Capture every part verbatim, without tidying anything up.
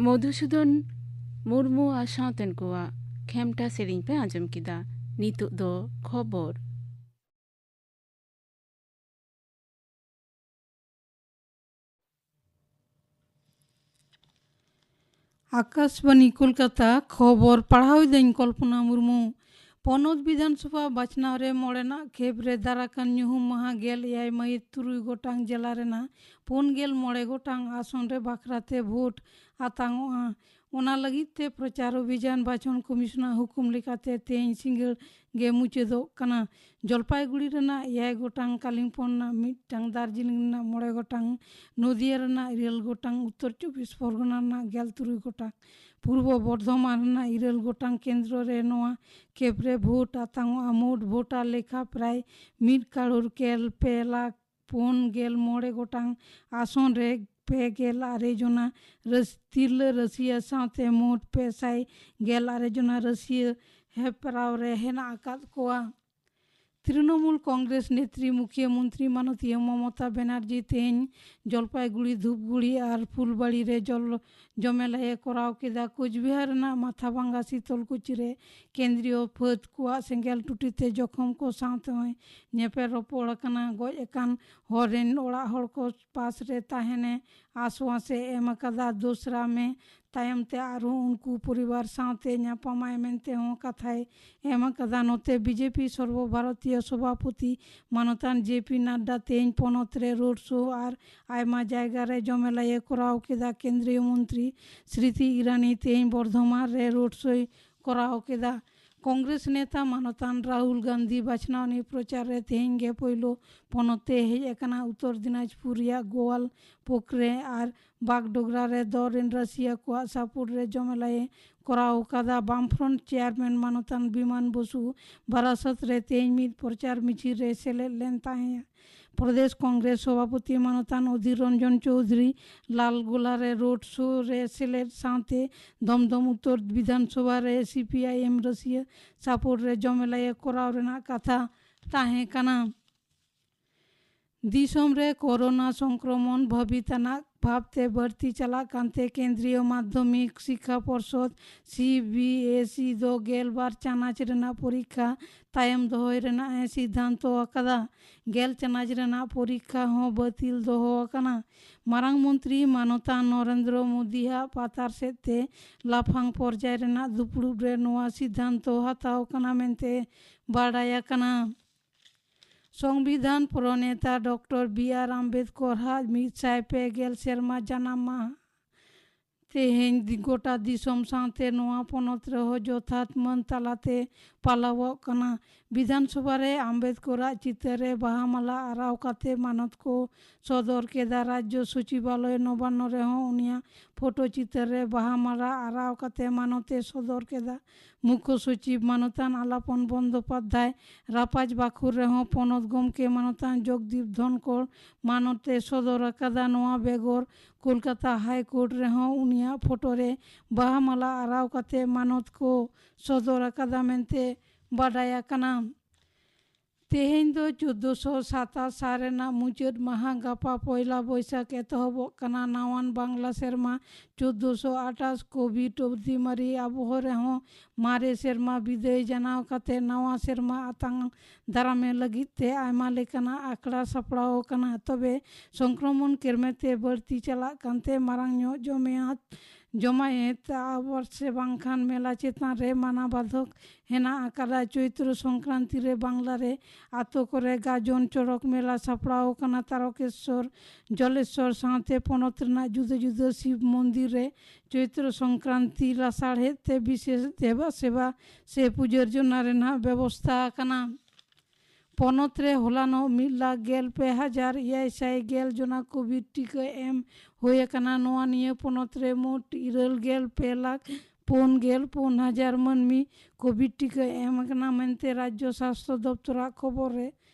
ᱢᱚᱫᱷᱩᱥᱩᱫᱚᱱ ᱢᱩᱨᱢᱩ ᱟᱨ ᱥᱟᱶᱛᱮᱱ ᱠᱚᱣᱟᱜ ᱠᱷᱮᱢᱴᱟ ᱥᱮᱨᱮᱧ ᱯᱮ ᱟᱸᱡᱚᱢ ᱠᱮᱫᱟ᱾ ᱱᱤᱛᱚᱜ ᱫᱚ ᱠᱷᱚᱵᱚᱨ᱾ ᱟᱠᱟᱥᱵᱟᱱᱤ ᱠᱳᱞᱠᱟᱛᱟ, ᱠᱷᱚᱵᱚᱨ ᱯᱟᱲᱦᱟᱣ ᱮᱫᱟᱹᱧ ᱠᱚᱞᱯᱚᱱᱟ ᱢᱩᱨᱢᱩ᱾ ᱯᱚᱱᱚᱛ ᱵᱤᱫᱷᱟᱱ ᱥᱚᱵᱷᱟ ᱵᱟᱪᱷᱱᱟᱣ ᱨᱮ ᱢᱚᱬᱮᱱᱟᱜ ᱠᱷᱮᱯ ᱨᱮ ᱫᱟᱨᱟᱠᱟᱱ ᱧᱩᱦᱩᱢ ᱢᱟᱦᱟ ᱜᱮᱞ ᱮᱭᱟᱭ ᱢᱟᱹᱦᱤᱛ ᱛᱩᱨᱩᱭ ᱜᱚᱴᱟᱝ ᱡᱮᱞᱟ ᱨᱮᱱᱟᱜ ᱯᱩᱱ ᱜᱮᱞ ᱢᱚᱬᱮ ᱜᱚᱴᱟᱝ ᱟᱥᱚᱱ ᱨᱮ ᱵᱟᱠᱷᱨᱟ ᱛᱮ ᱵᱷᱳᱴ ᱟᱛᱟᱝᱚᱜᱼᱟ᱾ ᱚᱱᱟ ᱞᱟᱹᱜᱤᱫ ᱛᱮ ᱯᱨᱚᱪᱟᱨ ᱚᱵᱷᱤᱡᱟᱱ ᱵᱟᱪᱷᱚᱱ ᱠᱚᱢᱤᱥᱚᱱᱟᱨ ᱦᱩᱠᱩᱢ ᱞᱮᱠᱟᱛᱮ ᱛᱮᱦᱮᱧ ᱥᱤᱸᱜᱟᱹᱲ ᱜᱮ ᱢᱩᱪᱟᱹᱫᱚᱜ ᱠᱟᱱᱟ᱾ ᱡᱚᱞᱯᱟᱭᱜᱩᱲᱤ ᱨᱮᱱᱟᱜ ᱮᱭᱟᱭ ᱜᱚᱴᱟᱝ, ᱠᱟᱞᱤᱢᱯᱚᱝ ᱨᱮᱱᱟᱜ ᱢᱤᱫᱴᱟᱝ, ᱫᱟᱨᱡᱤᱞᱤᱝ ᱨᱮᱱᱟᱜ ᱢᱚᱬᱮ ᱜᱚᱴᱟᱝ, ᱱᱚᱫᱤᱭᱟ ᱨᱮᱱᱟᱜ ᱤᱨᱟᱹᱞ ᱜᱚᱴᱟᱝ, ᱩᱛᱛᱚᱨ ᱪᱚᱵᱵᱤᱥ ᱯᱚᱨᱜᱚᱱᱟ ᱨᱮᱱᱟᱜ ᱜᱮᱞ ᱛᱩᱨᱩᱭ ᱜᱚᱴᱟᱝ, ᱯᱩᱨᱵᱚ ᱵᱚᱨᱫᱷᱚᱢᱟᱱ ᱨᱮᱱᱟᱜ ᱤᱨᱟᱹᱞ ᱜᱚᱴᱟᱝ ᱠᱮᱱᱫᱨᱚ ᱨᱮ ᱱᱚᱣᱟ ᱠᱷᱮᱯ ᱨᱮ ᱵᱷᱳᱴ ᱟᱛᱟᱝᱚᱜᱼᱟ᱾ ᱢᱳᱴ ᱵᱷᱳᱴᱟᱨ ᱞᱮᱠᱷᱟ ᱯᱨᱟᱭ ᱢᱤᱫ ᱠᱟᱨᱳᱲ ᱜᱮᱞ ᱯᱮ ᱞᱟᱠᱷ ᱯᱩᱱ ᱜᱮᱞ ᱢᱚᱬᱮ ᱜᱚᱴᱟᱝ ᱟᱥᱚᱱ ᱨᱮ ᱯᱮ ᱜᱮᱞ ᱟᱨᱮ ᱡᱚᱱᱟ ᱨᱟᱹᱥ-, ᱛᱤᱨᱞᱟᱹ ᱨᱟᱹᱥᱤᱭᱟᱹ ᱥᱟᱶᱛᱮ ᱢᱳᱴ ᱯᱮ ᱥᱟᱭ ᱜᱮᱞ ᱟᱨᱮ ᱡᱚᱱᱟ ᱨᱟᱹᱥᱤᱭᱟᱹ ᱦᱮᱯᱨᱟᱣ ᱨᱮ ᱦᱮᱱᱟᱜ ᱟᱠᱟᱫ ᱠᱚᱣᱟ᱾ ᱛᱨᱤᱱᱚᱢᱩᱞ ᱠᱚᱝᱜᱨᱮᱥ ᱱᱮᱛᱨᱤ ᱢᱩᱠᱷᱤᱭᱟᱹ ᱢᱚᱱᱛᱨᱤ ᱢᱟᱱᱚᱛᱤᱭᱟᱹ ᱢᱚᱢᱚᱛᱟ ᱵᱮᱱᱟᱨᱡᱤ ᱛᱮᱦᱮᱧ ᱡᱚᱞᱯᱟᱭᱜᱩᱲᱤ, ᱫᱷᱩᱯᱜᱩᱲᱤ ᱟᱨ ᱯᱷᱩᱞᱵᱟᱲᱤ ᱨᱮ ᱡᱚᱞ-, ᱡᱚᱢᱮᱞᱟᱭ ᱮ ᱠᱚᱨᱟᱣ ᱠᱮᱫᱟ᱾ ᱠᱳᱪᱵᱤᱦᱟᱨ ᱨᱮᱱᱟᱜ ᱢᱟᱛᱷᱟᱵᱷᱟᱝᱜᱟ ᱥᱤᱛᱚᱞᱠᱩᱪᱤ ᱨᱮ ᱠᱮᱱᱫᱨᱤᱭᱚ ᱯᱷᱟᱹᱫ ᱠᱚᱣᱟᱜ ᱥᱮᱸᱜᱮᱞ ᱴᱩᱴᱤ ᱛᱮ ᱡᱚᱠᱷᱚᱢ ᱠᱚ ᱥᱟᱶᱛᱮ ᱦᱚᱸᱭ ᱧᱮᱯᱮᱞ ᱨᱚᱯᱚᱲ ᱟᱠᱟᱱᱟ᱾ ᱜᱚᱡ ᱟᱠᱟᱱ ᱦᱚᱲ ᱨᱮᱱ ᱚᱲᱟᱜ ᱦᱚᱲ ᱠᱚ ᱯᱟᱥ ᱨᱮ ᱛᱟᱦᱮᱱᱮ ᱟᱥᱣᱟᱥ ᱮ ᱮᱢ ᱟᱠᱟᱫᱟ᱾ ᱫᱚᱥᱨᱟ ᱢᱮ ᱛᱟᱭᱚᱢ ᱛᱮ ᱟᱨᱦᱚᱸ ᱩᱱᱠᱩ ᱯᱚᱨᱤᱵᱟᱨ ᱥᱟᱶᱛᱮ ᱧᱟᱯᱟᱢᱟᱭ ᱢᱮᱱᱛᱮ ᱦᱚᱸ ᱠᱟᱛᱷᱟᱭ ᱮᱢ ᱟᱠᱟᱫᱟ᱾ ᱱᱚᱛᱮ ᱵᱤᱡᱮᱯᱤ ᱥᱚᱨᱵᱚ ᱵᱷᱟᱨᱚᱛᱤᱭᱚ ᱥᱚᱵᱷᱟᱯᱚᱛᱤ ᱢᱟᱱᱚᱛᱟᱱ ᱡᱮ ᱯᱤ ᱱᱟᱰᱰᱟ ᱛᱮᱦᱮᱧ ᱯᱚᱱᱚᱛ ᱨᱮ ᱨᱳᱰ ᱥᱳ ᱟᱨ ᱟᱭᱢᱟ ᱡᱟᱭᱜᱟ ᱨᱮ ᱡᱚᱢᱮᱞᱟᱭ ᱮ ᱠᱚᱨᱟᱣ ᱠᱮᱫᱟ᱾ ᱠᱮᱱᱫᱨᱤᱭᱚ ᱢᱚᱱᱛᱨᱤ ᱥᱢᱨᱤᱛᱤ ᱤᱨᱟᱱᱤ ᱛᱮᱦᱮᱧ ᱵᱚᱨᱫᱷᱚᱢᱟᱱ ᱨᱮ ᱨᱳᱰ ᱥᱳᱭ ᱠᱚᱨᱟᱣ ᱠᱮᱫᱟ᱾ ᱠᱚᱝᱜᱨᱮᱥ ᱱᱮᱛᱟ ᱢᱟᱱᱚᱛᱟᱱ ᱨᱟᱦᱩᱞ ᱜᱟᱱᱫᱷᱤ ᱵᱟᱪᱷᱱᱟᱣ ᱱᱤᱭᱟᱹ ᱯᱨᱚᱪᱟᱨ ᱨᱮ ᱛᱮᱦᱮᱧ ᱜᱮ ᱯᱳᱭᱞᱳ ᱯᱚᱱᱚᱛ ᱛᱮ ᱦᱮᱡ ᱟᱠᱟᱱᱟ᱾ ᱩᱛᱛᱚᱨ ᱫᱤᱱᱟᱡᱽᱯᱩᱨ ᱨᱮᱭᱟᱜ ᱜᱳᱣᱟᱞ ᱯᱳᱠᱨᱮ ᱟᱨ ᱵᱟᱜᱰᱳᱜᱨᱟ ᱨᱮ ᱫᱚᱞ ᱨᱮᱱ ᱨᱟᱹᱥᱤᱭᱟ ᱠᱚᱣᱟᱜ ᱥᱟᱯᱳᱨᱴ ᱨᱮ ᱡᱚᱢᱮᱞᱟᱭ ᱮ ᱠᱚᱨᱟᱣ ᱟᱠᱟᱫᱟ᱾ ᱵᱟᱢᱯᱷᱨᱚᱱᱴ ᱪᱮᱭᱟᱨᱢᱮᱱ ᱢᱟᱱᱚᱛᱟᱱ ᱵᱤᱢᱟᱱ ᱵᱚᱥᱩ ᱵᱟᱨᱟᱥᱟᱛ ᱨᱮ ᱛᱮᱦᱮᱧ ᱢᱤᱫ ᱯᱨᱚᱪᱟᱨ ᱢᱤᱪᱷᱤᱞ ᱨᱮ ᱥᱮᱞᱮᱫ ᱞᱮᱱ ᱛᱟᱦᱮᱸᱫ᱾ ᱯᱨᱚᱫᱮᱥ ᱠᱚᱝᱜᱨᱮᱥ ᱥᱚᱵᱷᱟᱯᱚᱛᱤ ᱢᱟᱱᱚᱛᱟᱱ ᱚᱫᱷᱤᱨ ᱨᱚᱧᱡᱚᱱ ᱪᱳᱣᱫᱷᱩᱨᱤ ᱞᱟᱞᱜᱳᱞᱟ ᱨᱮ ᱨᱳᱰ ᱥᱳ ᱨᱮ ᱥᱮᱞᱮᱫ ᱥᱟᱶᱛᱮ ᱫᱚᱢᱫᱚᱢ ᱩᱛᱛᱚᱨ ᱵᱤᱫᱷᱟᱱ ᱥᱚᱵᱷᱟ ᱨᱮ C P I M Russia support ᱨᱮ ᱡᱚᱢᱮᱞᱟᱭ ᱮ ᱠᱚᱨᱟᱣ ᱨᱮᱱᱟᱜ ᱠᱟᱛᱷᱟ ᱛᱟᱦᱮᱸ ᱠᱟᱱᱟ᱾ ᱫᱤᱥᱚᱢ ᱨᱮ ᱠᱳᱨᱳᱱᱟ ᱥᱚᱝᱠᱨᱚᱢᱚᱱ ᱵᱷᱟᱹᱵᱤᱛ ᱟᱱᱟᱜ ᱵᱷᱟᱵᱽᱛᱮ ᱵᱟᱹᱲᱛᱤ ᱪᱟᱞᱟᱜ ᱠᱟᱱᱛᱮ ᱠᱮᱱᱫᱨᱤᱭᱚ ᱢᱟᱫᱽᱫᱷᱚᱢᱤᱠ ᱥᱤᱠᱠᱷᱟ ᱯᱚᱨᱥᱚᱫ, ᱥᱤ ᱵᱤ ᱮᱥ ᱤ, ᱫᱚ ᱜᱮᱞᱵᱟᱨ ᱪᱟᱱᱟᱪ ᱨᱮᱱᱟᱜ ᱯᱚᱨᱤᱠᱠᱷᱟ ᱛᱟᱭᱚᱢ ᱫᱚᱦᱚᱭ ᱨᱮᱱᱟᱜ ᱮ ᱥᱤᱫᱽᱫᱷᱟᱱᱛᱚ ᱟᱠᱟᱫᱟ᱾ ᱜᱮᱞ ᱪᱟᱱᱟᱪ ᱨᱮᱱᱟᱜ ᱯᱚᱨᱤᱠᱠᱷᱟ ᱦᱚᱸ ᱵᱟᱹᱛᱤᱞ ᱫᱚᱦᱚ ᱟᱠᱟᱱᱟ᱾ ᱢᱟᱨᱟᱝ ᱢᱚᱱᱛᱨᱤ ᱢᱟᱱᱚᱛᱟᱱ ᱱᱚᱨᱮᱱᱫᱨᱚ ᱢᱳᱫᱤᱭᱟᱜ ᱯᱟᱛᱟᱨ ᱥᱮᱫ ᱛᱮ ᱞᱟᱯᱷᱟᱝ ᱯᱚᱨᱡᱟᱭ ᱨᱮᱱᱟᱜ ᱫᱩᱯᱲᱩᱵ ᱨᱮ ᱱᱚᱣᱟ ᱥᱤᱫᱽᱫᱷᱟᱱᱛᱚ ᱦᱟᱛᱟᱣ ᱟᱠᱟᱱᱟ ᱢᱮᱱᱛᱮ ᱵᱟᱰᱟᱭ ᱟᱠᱟᱱᱟ᱾ ᱥᱚᱝᱵᱤᱫᱷᱟᱱ ᱯᱨᱚᱱᱮᱛᱟ ᱰᱚᱠᱴᱚᱨ ᱵᱤ ᱟᱨ ᱟᱢᱵᱮᱫᱠᱚᱨ ᱟᱜ ᱢᱤᱫ ᱥᱟᱭ ᱯᱮ ᱜᱮᱞ ᱥᱮᱨᱢᱟ ᱡᱟᱱᱟᱢ ᱢᱟᱦᱟ ᱛᱮᱦᱮᱧ ᱫᱤ-, ᱜᱚᱴᱟ ᱫᱤᱥᱚᱢ ᱥᱟᱶᱛᱮ ᱱᱚᱣᱟ ᱯᱚᱱᱚᱛ ᱨᱮᱦᱚᱸ ᱡᱚᱛᱷᱟᱛ ᱢᱟᱹᱱ ᱛᱟᱞᱟᱛᱮ ᱯᱟᱞᱟᱣᱚᱜ ᱠᱟᱱᱟ᱾ ᱵᱤᱫᱷᱟᱱ ᱥᱚᱵᱷᱟ ᱨᱮ ᱟᱢᱵᱮᱫᱠᱚᱨᱟᱜ ᱪᱤᱛᱟᱹᱨ ᱨᱮ ᱵᱟᱦᱟ ᱢᱟᱞᱟ ᱟᱨᱟᱣ ᱠᱟᱛᱮ ᱢᱟᱱᱚᱛ ᱠᱚ ᱥᱚᱫᱚᱨ ᱠᱮᱫᱟ᱾ ᱨᱟᱡᱽᱡᱚ ᱥᱚᱪᱤᱵᱟᱞᱚᱭ ᱱᱚᱵᱟᱱᱱᱚ ᱨᱮᱦᱚᱸ ᱩᱱᱤᱭᱟᱜ ᱯᱷᱳᱴᱳ ᱪᱤᱛᱟᱹᱨ ᱨᱮ ᱵᱟᱦᱟ ᱢᱟᱞᱟ ᱟᱨᱟᱣ ᱠᱟᱛᱮ ᱢᱟᱱᱚᱛ ᱮ ᱥᱚᱫᱚᱨ ᱠᱮᱫᱟ᱾ ᱢᱩᱠᱷᱚ ᱥᱚᱪᱤᱵᱽ ᱢᱟᱱᱚᱛᱟᱱ ᱟᱞᱟᱯᱚᱱ ᱵᱚᱱᱫᱚᱯᱟᱫᱽᱫᱷᱟᱭ ᱨᱟᱯᱟᱡᱽ ᱵᱟᱠᱷᱳᱞ ᱨᱮᱦᱚᱸ ᱯᱚᱱᱚᱛ ᱜᱚᱢᱠᱮ ᱢᱟᱱᱚᱛᱟᱱ ᱡᱚᱜᱽᱫᱤᱯ ᱫᱷᱚᱱᱠᱚᱨ ᱢᱟᱱᱚᱛ ᱮ ᱥᱚᱫᱚᱨ ᱟᱠᱟᱫᱟ᱾ ᱱᱚᱣᱟ ᱵᱮᱜᱚᱨ ᱠᱳᱞᱠᱟᱛᱟ ᱦᱟᱭ ᱠᱳᱨᱴ ᱨᱮᱦᱚᱸ ᱩᱱᱤᱭᱟᱜ ᱯᱷᱳᱴᱳ ᱨᱮ ᱵᱟᱦᱟ ᱢᱟᱞᱟ ᱟᱨᱟᱣ ᱠᱟᱛᱮ ᱢᱟᱱᱚᱛ ᱠᱚ ᱥᱚᱫᱚᱨ ᱟᱠᱟᱫᱟ ᱢᱮᱱᱛᱮ ᱵᱟᱰᱟᱭ ᱟᱠᱟᱱᱟ᱾ ᱛᱮᱦᱮᱧ ᱫᱚ ᱪᱳᱫᱽᱫᱳᱥᱚ ᱥᱟᱛᱟᱥ ᱥᱟᱞ ᱨᱮᱱᱟᱜ ᱢᱩᱪᱟᱹᱫ ᱢᱟᱦᱟ, ᱜᱟᱯᱟ ᱯᱚᱭᱞᱟ ᱵᱳᱭᱥᱟᱠᱷ ᱮᱛᱚᱦᱚᱵᱚᱜ ᱠᱟᱱᱟ᱾ ᱱᱟᱣᱟᱱ ᱵᱟᱝᱞᱟ ᱥᱮᱨᱢᱟ ᱪᱳᱫᱽᱫᱳᱥᱚ ᱟᱴᱷᱟᱥ ᱠᱳᱵᱷᱤᱰ ᱚᱵᱫᱤᱢᱟᱨᱤ ᱟᱵᱚᱦᱚ ᱨᱮᱦᱚᱸ ᱢᱟᱨᱮ ᱥᱮᱨᱢᱟ ᱵᱤᱫᱟᱹᱭ ᱡᱟᱱᱟᱣ ᱠᱟᱛᱮ ᱱᱟᱣᱟ ᱥᱮᱨᱢᱟ ᱟᱛᱟᱝ ᱫᱟᱨᱟᱢᱮ ᱞᱟᱹᱜᱤᱫ ᱛᱮ ᱟᱭᱢᱟ ᱞᱮᱠᱟᱱᱟᱜ ᱟᱠᱷᱲᱟ ᱥᱟᱯᱲᱟᱣ ᱟᱠᱟᱱᱟ᱾ ᱛᱚᱵᱮ ᱥᱚᱝᱠᱨᱚᱢᱚᱱ ᱠᱮᱨᱢᱮ ᱛᱮ ᱵᱟᱹᱲᱛᱤ ᱪᱟᱞᱟᱜ ᱠᱟᱱᱛᱮ ᱢᱟᱨᱟᱝ ᱧᱚᱜ ᱡᱚᱢᱮᱭᱟᱛ ᱡᱚᱢᱟᱭᱮᱛ ᱟᱵᱟᱨ ᱥᱮ ᱵᱟᱝᱠᱷᱟᱱ ᱢᱮᱞᱟ ᱪᱮᱛᱟᱱ ᱨᱮ ᱢᱟᱱᱟ ᱵᱟᱫᱷᱚᱠ ᱦᱮᱱᱟᱜ ᱟᱠᱟᱫᱟ᱾ ᱪᱳᱭᱛᱨᱚ ᱥᱚᱝᱠᱨᱟᱱᱛᱤ ᱨᱮ ᱵᱟᱝᱞᱟ ᱨᱮ ᱟᱛᱳ ᱠᱚᱨᱮ ᱜᱟᱡᱚᱱ ᱪᱚᱲᱚᱠ ᱢᱮᱞᱟ ᱥᱟᱯᱲᱟᱣ ᱟᱠᱟᱱᱟ᱾ ᱛᱟᱨᱚᱠᱮᱥᱣᱚᱨ, ᱡᱚᱞᱮᱥᱣᱚᱨ ᱥᱟᱶᱛᱮ ᱯᱚᱱᱚᱛ ᱨᱮᱱᱟᱜ ᱡᱩᱫᱟᱹ ᱡᱩᱫᱟᱹ ᱥᱤᱵ ᱢᱚᱱᱫᱤᱨ ᱨᱮ ᱪᱳᱭᱛᱨᱚ ᱥᱚᱝᱠᱨᱟᱱᱛᱤ ᱞᱟᱥᱟᱲᱦᱮᱫ ᱛᱮ ᱵᱤᱥᱮᱥ ᱫᱮᱵᱟ ᱥᱮᱵᱟ ᱥᱮ ᱯᱩᱡᱟᱹᱨᱡᱚᱱᱟ ᱨᱮᱱᱟᱜ ᱵᱮᱵᱚᱥᱛᱷᱟ ᱟᱠᱟᱱᱟ᱾ ᱯᱚᱱᱚᱛ ᱨᱮ ᱦᱚᱞᱟᱱᱚᱜ ᱢᱤᱫ ᱞᱟᱠᱷ ᱜᱮᱞ ᱯᱮ ᱦᱟᱡᱟᱨ ᱮᱭᱟᱭ ᱥᱟᱭ ᱜᱮᱞ ᱡᱚᱱᱟ ᱠᱳᱵᱷᱤᱰ ᱴᱤᱠᱟᱹ ᱮᱢ ᱦᱩᱭ ᱟᱠᱟᱱᱟ᱾ ᱱᱚᱣᱟ ᱱᱤᱭᱟᱹ ᱯᱚᱱᱚᱛ ᱨᱮ ᱢᱳᱴ ᱤᱨᱟᱹᱞ ᱜᱮᱞ ᱯᱮ ᱞᱟᱠᱷ ᱯᱩᱱ ᱜᱮᱞ ᱯᱩᱱ ᱦᱟᱡᱟᱨ ᱢᱟᱹᱱᱢᱤ ᱠᱳᱵᱷᱤᱰ ᱴᱤᱠᱟᱹ ᱮᱢ ᱟᱠᱟᱱᱟ ᱢᱮᱱᱛᱮ ᱨᱟᱡᱽᱡᱚ ᱥᱟᱥᱛᱷᱚ ᱫᱚᱯᱛᱚᱨᱟᱜ ᱠᱷᱚᱵᱚᱨ ᱨᱮ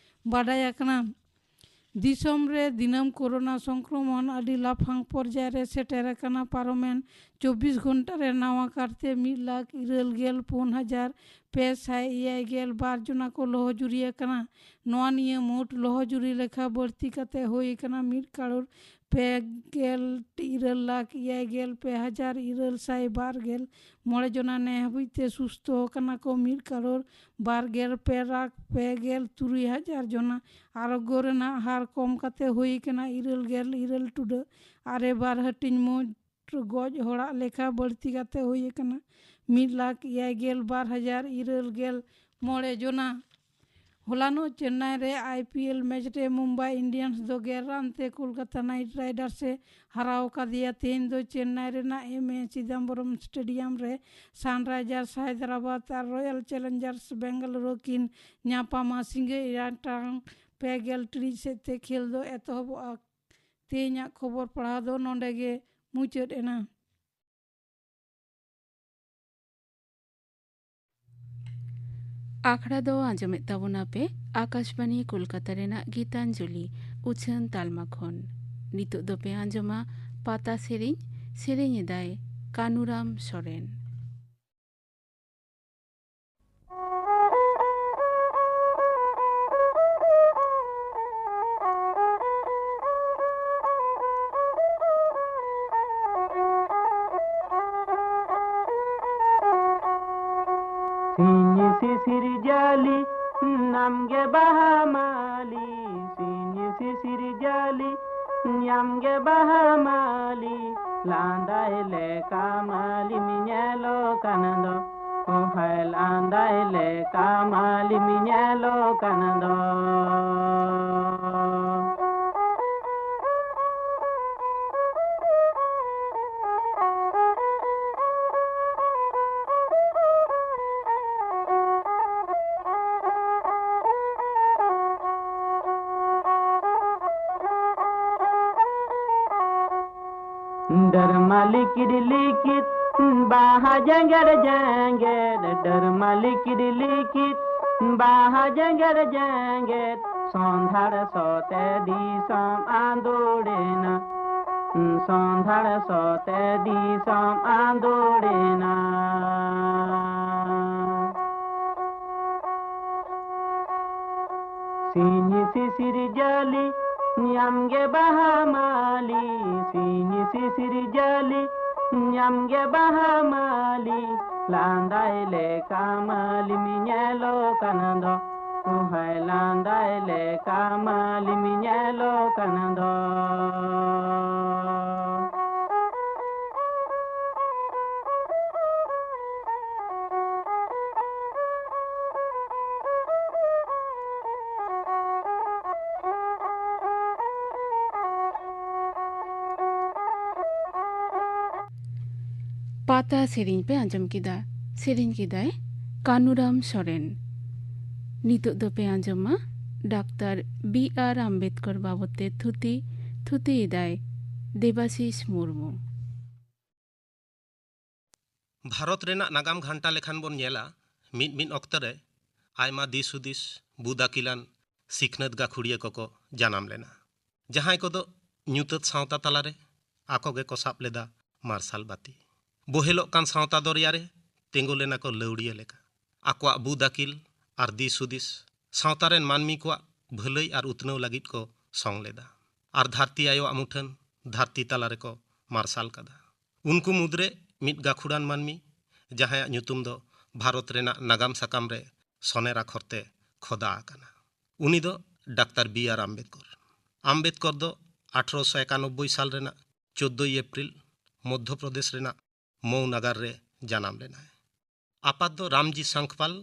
ᱵᱟᱰᱟᱭ ᱟᱠᱟᱱᱟ᱾ ᱫᱤᱥᱚᱢ ᱨᱮ ᱫᱤᱱᱟᱹᱢ ᱠᱳᱨᱳᱱᱟ ᱥᱚᱝᱠᱨᱚᱢᱚᱱ ᱟᱹᱰᱤ ᱞᱟᱯᱷᱟᱝ ᱯᱚᱨᱡᱟᱭ ᱨᱮ ᱥᱮᱴᱮᱨ ᱟᱠᱟᱱᱟ᱾ ᱯᱟᱨᱚᱢᱮᱱ ᱪᱚᱵᱵᱤᱥ ᱜᱷᱚᱱᱴᱟ ᱨᱮ ᱱᱟᱣᱟ ᱠᱟᱨᱛᱮ ᱢᱤᱫ ᱞᱟᱠᱷ ᱤᱨᱟᱹᱞ ᱜᱮᱞ ᱯᱩᱱ ᱦᱟᱡᱟᱨ ᱯᱮ ᱥᱟᱭ ᱮᱭᱟᱭ ᱜᱮᱞ ᱵᱟᱨ ᱡᱚᱱᱟ ᱠᱚ ᱞᱚᱦᱚᱡᱩᱨᱤ ᱟᱠᱟᱱᱟ᱾ ᱱᱚᱣᱟ ᱱᱤᱭᱟᱹ ᱢᱳᱴ ᱞᱚᱦᱚᱡᱩᱨᱤ ᱞᱮᱠᱷᱟ ᱵᱟᱹᱲᱛᱤ ᱠᱟᱛᱮ ᱦᱩᱭ ᱟᱠᱟᱱᱟ ᱢᱤᱫ ᱠᱟᱨᱳᱲ ᱯᱮ ᱜᱮᱞ ᱤᱨᱟᱹᱞ ᱞᱟᱠᱷ ᱮᱭᱟᱭ ᱜᱮᱞ ᱯᱮ ᱦᱟᱡᱟᱨ ᱤᱨᱟᱹᱞ ᱥᱟᱭ ᱵᱟᱨ ᱜᱮᱞ ᱢᱚᱬᱮ ᱡᱚᱱᱟ᱾ ᱱᱮ ᱦᱟᱹᱵᱤᱡ ᱛᱮ ᱥᱩᱥᱛᱷᱚ ᱟᱠᱟᱱᱟ ᱠᱚ ᱢᱤᱫ ᱠᱟᱨᱳᱲ ᱵᱟᱨ ᱜᱮᱞ ᱯᱮ ᱞᱟᱠᱷ ᱯᱮ ᱜᱮᱞ ᱛᱩᱨᱩᱭ ᱦᱟᱡᱟᱨ ᱡᱚᱱᱟ᱾ ᱟᱨᱳᱜᱽᱜᱚ ᱨᱮᱱᱟᱜ ᱦᱟᱨ ᱠᱚᱢ ᱠᱟᱛᱮ ᱦᱩᱭ ᱟᱠᱟᱱᱟ ᱤᱨᱟᱹᱞ ᱜᱮᱞ ᱤᱨᱟᱹᱞ ᱴᱩᱰᱟᱹᱜ ᱟᱨᱮ ᱵᱟᱨ ᱦᱟᱹᱴᱤᱧ ᱢᱳᱴ ᱜᱚᱡ ᱦᱚᱲᱟᱜ ᱞᱮᱠᱷᱟ ᱵᱟᱹᱲᱛᱤ ᱠᱟᱛᱮ ᱦᱩᱭ ᱟᱠᱟᱱᱟ ᱢᱤᱫ ᱞᱟᱠᱷ ᱮᱭᱟᱭ ᱜᱮᱞ ᱵᱟᱨ ᱦᱟᱡᱟᱨ ᱤᱨᱟᱹᱞ ᱜᱮᱞ ᱢᱚᱬᱮ ᱡᱚᱱᱟ᱾ ᱦᱚᱞᱟᱱᱚᱜ ᱪᱮᱱᱱᱟᱭ ᱨᱮ ᱟᱭ ᱯᱤ ᱮᱞ ᱢᱮᱪ ᱨᱮ ᱢᱩᱢᱵᱟᱭ ᱤᱱᱰᱤᱭᱟᱱᱥ ᱫᱚ ᱜᱮᱞ ᱨᱟᱱ ᱛᱮ ᱠᱳᱞᱠᱟᱛᱟ ᱱᱟᱭᱤᱴ ᱨᱟᱭᱰᱟᱨᱥ ᱮ ᱦᱟᱨᱟᱣ ᱟᱠᱟᱫᱮᱭᱟ᱾ ᱛᱮᱦᱮᱧ ᱫᱚ ᱪᱮᱱᱱᱟᱭ ᱨᱮᱱᱟᱜ ᱮᱢ ᱮ ᱪᱤᱫᱟᱢᱵᱚᱨᱚᱢ ᱥᱴᱮᱰᱤᱭᱟᱢ ᱨᱮ ᱥᱟᱱᱨᱟᱭᱡᱟᱨᱥ ᱦᱟᱭᱫᱨᱟᱵᱟᱫᱽ ᱟᱨ ᱨᱚᱭᱟᱞ ᱪᱮᱞᱮᱧᱡᱟᱨᱥ ᱵᱮᱝᱜᱟᱞᱩᱨᱩ ᱠᱤᱱ ᱧᱟᱯᱟᱢᱟ᱾ ᱥᱤᱸᱜᱟᱹ ᱮᱭᱟᱭ ᱴᱟᱲᱟᱝ ᱯᱮ ᱜᱮᱞ ᱴᱤᱲᱤᱡ ᱥᱮᱫ ᱛᱮ ᱠᱷᱮᱞ ᱫᱚ ᱮᱛᱚᱦᱚᱵᱚᱜᱼᱟ᱾ ᱛᱮᱦᱮᱧᱟᱜ ᱠᱷᱚᱵᱚᱨ ᱯᱟᱲᱦᱟᱣ ᱫᱚ ᱱᱚᱰᱮ ᱜᱮ ᱢᱩᱪᱟᱹᱫ ᱮᱱᱟ᱾ ᱟᱠᱷᱲᱟ ᱫᱚ ᱟᱸᱡᱚᱢᱮᱫ ᱛᱟᱵᱚᱱᱟ ᱯᱮ ᱟᱠᱟᱥᱵᱟᱱᱤ ᱠᱳᱞᱠᱟᱛᱟ ᱨᱮᱱᱟᱜ ᱜᱤᱛᱟᱧᱡᱚᱞᱤ ᱩᱪᱷᱟᱹᱱ ᱛᱟᱞᱢᱟ ᱠᱷᱚᱱ᱾ ᱱᱤᱛᱚᱜ ᱫᱚᱯᱮ ᱟᱸᱡᱚᱢᱟ ᱯᱟᱛᱟ ᱥᱮᱨᱮᱧ᱾ ᱥᱮᱨᱮᱧ ᱮᱫᱟᱭ ᱠᱟᱱᱩᱨᱟᱢ ᱥᱚᱨᱮᱱ᱾ ᱥᱤᱧ ᱥᱤᱥᱤᱨ ᱡᱟᱹᱞᱤ ᱱᱟᱢ ᱜᱮ ᱵᱟᱦᱟ ᱢᱟᱹᱞᱤ, ᱥᱤᱧ ᱥᱤᱥᱤᱨ ᱡᱟᱹᱞᱤ ᱧᱟᱢ ᱜᱮ ᱵᱟᱦᱟ ᱢᱟᱹᱞᱤ, ᱞᱟᱸᱫᱟᱭ ᱞᱮᱠᱟ ᱢᱟᱹᱞᱤᱢ ᱧᱮᱞᱚᱜ ᱠᱟᱱ ᱫᱚ, ᱚ ᱦᱟᱭ ᱞᱟᱸᱫᱟᱭ ᱞᱮᱠᱟ ᱢᱟᱹᱞᱤᱢ ᱧᱮᱞᱚᱜ ᱠᱟᱱ ᱫᱚ᱾ ᱰᱟᱹᱨᱢᱟ ᱞᱤᱠᱤᱰ ᱞᱤᱠᱤᱰ, ᱵᱟᱦᱟ ᱡᱮᱸᱜᱮᱫ ᱡᱮᱸᱜᱮᱫ, ᱰᱟᱹᱨᱢᱟ ᱞᱤᱠᱤᱰ ᱞᱤᱠᱤᱰ, ᱵᱟᱦᱟ ᱡᱮᱸᱜᱮᱫ ᱡᱮᱸᱜᱮᱫ, ᱥᱚᱸᱫᱷᱟᱲ ᱥᱚᱛᱮ ᱫᱤᱥᱚᱢ ᱟᱸᱫᱳᱲᱮᱱᱟ᱾ ᱥᱚᱸᱫᱷᱟᱲ ᱥᱚᱛᱮ ᱫᱤᱥᱚᱢ ᱟᱸᱫᱳᱲᱮᱱᱟ᱾ ᱥᱤᱧ ᱥᱤᱥᱤᱨ ᱡᱟᱹᱞᱤ ᱧᱟᱢ ᱜᱮ ᱵᱟᱦᱟ ᱢᱟᱹᱞᱤ, ᱥᱤᱧ ᱥᱤᱥᱤᱨ ᱡᱟᱹᱞᱤ ᱧᱟᱢ ᱜᱮ ᱵᱟᱦᱟ ᱢᱟᱹᱞᱤ, ᱞᱟᱸᱫᱟᱭ ᱞᱮᱠᱟ ᱢᱟᱹᱞᱤᱢ ᱧᱮᱞᱚᱜ ᱠᱟᱱ ᱫᱚ, ᱦᱟᱭ ᱞᱟᱸᱫᱟᱭ ᱞᱮᱠᱟ ᱢᱟᱹᱞᱤᱢ ᱧᱮᱞᱚᱜ ᱠᱟᱱ ᱫᱚ᱾ ᱯᱟᱛᱟ ᱥᱮᱨᱮᱧ ᱯᱮ ᱟᱸᱡᱚᱢ ᱠᱮᱫᱟ᱾ ᱥᱮᱨᱮᱧ ᱠᱮᱫᱟᱭ ᱠᱟᱱᱩᱨᱟᱢ ᱥᱚᱨᱮᱱ᱾ ᱱᱤᱛᱚᱜ ᱫᱚᱯᱮ ᱟᱸᱡᱚᱢᱟ ᱰᱟᱠᱛᱟᱨ ᱵᱤ ᱟᱨ ᱟᱢᱵᱮᱫᱠᱚᱨ ᱵᱟᱵᱚᱛ ᱛᱮ ᱛᱷᱩᱛᱤ᱾ ᱛᱷᱩᱛᱤᱭᱮᱫᱟᱭ ᱫᱮᱵᱟᱥᱤᱥ ᱢᱩᱨᱢᱩ᱾ ᱵᱷᱟᱨᱚᱛ ᱨᱮᱱᱟᱜ ᱱᱟᱜᱟᱢ ᱜᱷᱟᱱᱴᱟ ᱞᱮᱠᱷᱟᱱ ᱵᱚᱱ ᱧᱮᱞᱟ, ᱢᱤᱫ ᱢᱤᱫ ᱚᱠᱛᱚ ᱨᱮ ᱟᱭᱢᱟ ᱫᱤᱥ ᱦᱩᱫᱤᱥ, ᱵᱩᱫ ᱟᱹᱠᱤᱞᱟᱱ, ᱥᱤᱠᱷᱱᱟᱹᱛ ᱜᱟᱹᱠᱷᱩᱲᱤᱭᱟᱹ ᱠᱚᱠᱚ ᱡᱟᱱᱟᱢ ᱞᱮᱱᱟ, ᱡᱟᱦᱟᱸᱭ ᱠᱚᱫᱚ ᱧᱩᱛᱟᱹᱛ ᱥᱟᱶᱛᱟ ᱛᱟᱞᱟᱨᱮ ᱟᱠᱚ ᱜᱮᱠᱚ ᱥᱟᱵ ᱞᱮᱫᱟ ᱢᱟᱨᱥᱟᱞ ᱵᱟᱹᱛᱤ᱾ ᱵᱚᱦᱮᱞᱚᱜ ᱠᱟᱱ ᱥᱟᱶᱛᱟ ᱫᱚᱨᱭᱟ ᱨᱮ ᱛᱤᱸᱜᱩ ᱞᱮᱱᱟ ᱠᱚ ᱞᱟᱹᱣᱲᱤᱭᱟᱹ ᱞᱮᱠᱟ᱾ ᱟᱠᱚᱣᱟᱜ ᱵᱩᱫ ᱟᱹᱠᱤᱞ ᱟᱨ ᱫᱤᱥ ᱦᱩᱫᱤᱥ ᱥᱟᱶᱛᱟ ᱨᱮᱱ ᱢᱟᱹᱱᱢᱤ ᱠᱚᱣᱟᱜ ᱵᱷᱟᱹᱞᱟᱹᱭ ᱟᱨ ᱩᱛᱱᱟᱹᱣ ᱞᱟᱹᱜᱤᱫ ᱠᱚ ᱥᱚᱝ ᱞᱮᱫᱟ ᱟᱨ ᱫᱷᱟᱹᱨᱛᱤ ᱟᱭᱳᱣᱟᱜ ᱢᱩᱴᱷᱟᱹᱱ ᱫᱷᱟᱹᱨᱛᱤ ᱛᱟᱞᱟ ᱨᱮᱠᱚ ᱢᱟᱨᱥᱟᱞ ᱠᱟᱫᱟ᱾ ᱩᱱᱠᱩ ᱢᱩᱫᱽᱨᱮ ᱢᱤᱫ ᱜᱟᱹᱠᱷᱩᱲᱟᱱ ᱢᱟᱹᱱᱢᱤ, ᱡᱟᱦᱟᱸᱭᱟᱜ ᱧᱩᱛᱩᱢ ᱫᱚ ᱵᱷᱟᱨᱚᱛ ᱨᱮᱱᱟᱜ ᱱᱟᱜᱟᱢ ᱥᱟᱠᱟᱢ ᱨᱮ ᱥᱚᱱᱮᱨ ᱟᱠᱷᱚᱨ ᱛᱮ ᱠᱷᱚᱫᱟ ᱟᱠᱟᱱᱟ, ᱩᱱᱤ ᱫᱚ doctor B R Ambedkar. Ambedkar ᱫᱚ ᱟᱴᱷᱨᱚᱥᱚ ᱮᱠᱟᱱᱚᱵᱵᱳᱭ ᱥᱟᱞ ᱨᱮᱱᱟᱜ ᱪᱳᱫᱫᱳᱭ ᱮᱯᱨᱤᱞ ᱢᱚᱫᱽᱫᱷᱚ ᱯᱨᱚᱫᱮᱥ ᱨᱮᱱᱟᱜ ᱢᱚᱣ ᱱᱟᱜᱟᱨ ᱨᱮ ᱡᱟᱱᱟᱢ ᱞᱮᱱᱟᱭ᱾ ᱟᱯᱟᱛ ᱫᱚ ᱨᱟᱢᱡᱤ ᱥᱟᱝᱠᱷᱯᱟᱞ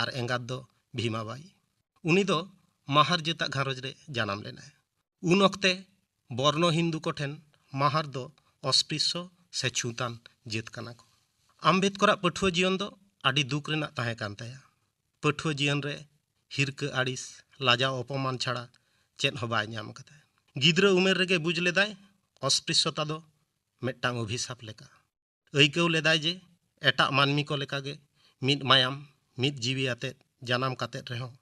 ᱟᱨ ᱮᱸᱜᱟᱛ ᱫᱚ ᱵᱷᱤᱢᱟᱵᱟᱭᱤ᱾ ᱩᱱᱤ ᱫᱚ ᱢᱟᱦᱟᱨ ᱡᱟᱹᱛᱟᱜ ᱜᱷᱟᱨᱚᱸᱡᱽ ᱨᱮ ᱡᱟᱱᱟᱢ ᱞᱮᱱᱟᱭ᱾ ᱩᱱ ᱚᱠᱛᱮ ᱵᱚᱨᱱᱚ ᱦᱤᱱᱫᱩ ᱠᱚᱴᱷᱮᱱ ᱢᱟᱦᱟᱨ ᱫᱚ ᱚᱥᱯᱨᱤᱥᱥᱚ ᱥᱮ ᱪᱷᱩᱸᱛᱟᱱ ᱡᱟᱹᱛ ᱠᱟᱱᱟ ᱠᱚ᱾ ᱟᱢᱵᱮᱫᱠᱚᱨᱟᱜ ᱯᱟᱹᱴᱷᱩᱣᱟᱹ ᱡᱤᱭᱚᱱ ᱫᱚ ᱟᱹᱰᱤ ᱫᱩᱠ ᱨᱮᱱᱟᱜ ᱛᱟᱦᱮᱸ ᱠᱟᱱ ᱛᱟᱭᱟ᱾ ᱯᱟᱹᱴᱷᱩᱣᱟᱹ ᱡᱤᱭᱚᱱ ᱨᱮ ᱦᱤᱨᱠᱟᱹ ᱟᱹᱲᱤᱥ, ᱞᱟᱡᱟᱣ ᱚᱯᱚᱢᱟᱱ ᱪᱷᱟᱲᱟ ᱪᱮᱫ ᱦᱚᱸ ᱵᱟᱭ ᱧᱟᱢ ᱟᱠᱟᱫᱟ᱾ ᱜᱤᱫᱽᱨᱟᱹ ᱩᱢᱮᱨ ᱨᱮᱜᱮ ᱵᱩᱡᱽ ᱞᱮᱫᱟᱭ ᱚᱥᱯᱨᱤᱥᱥᱚᱛᱟ ᱫᱚ ᱢᱤᱫᱴᱟᱝ ᱚᱵᱷᱤᱥᱟᱯ ᱞᱮᱠᱟ᱾ ᱟᱹᱭᱠᱟᱹᱣ ᱞᱮᱫᱟᱭ ᱡᱮ ᱮᱴᱟᱜ ᱢᱟᱹᱱᱢᱤ ᱠᱚ ᱞᱮᱠᱟᱜᱮ ᱢᱤᱫ ᱢᱟᱭᱟᱢ, ᱢᱤᱫ ᱡᱤᱣᱤ ᱟᱛᱮᱫ ᱡᱟᱱᱟᱢ ᱠᱟᱛᱮᱫ ᱨᱮᱦᱚᱸ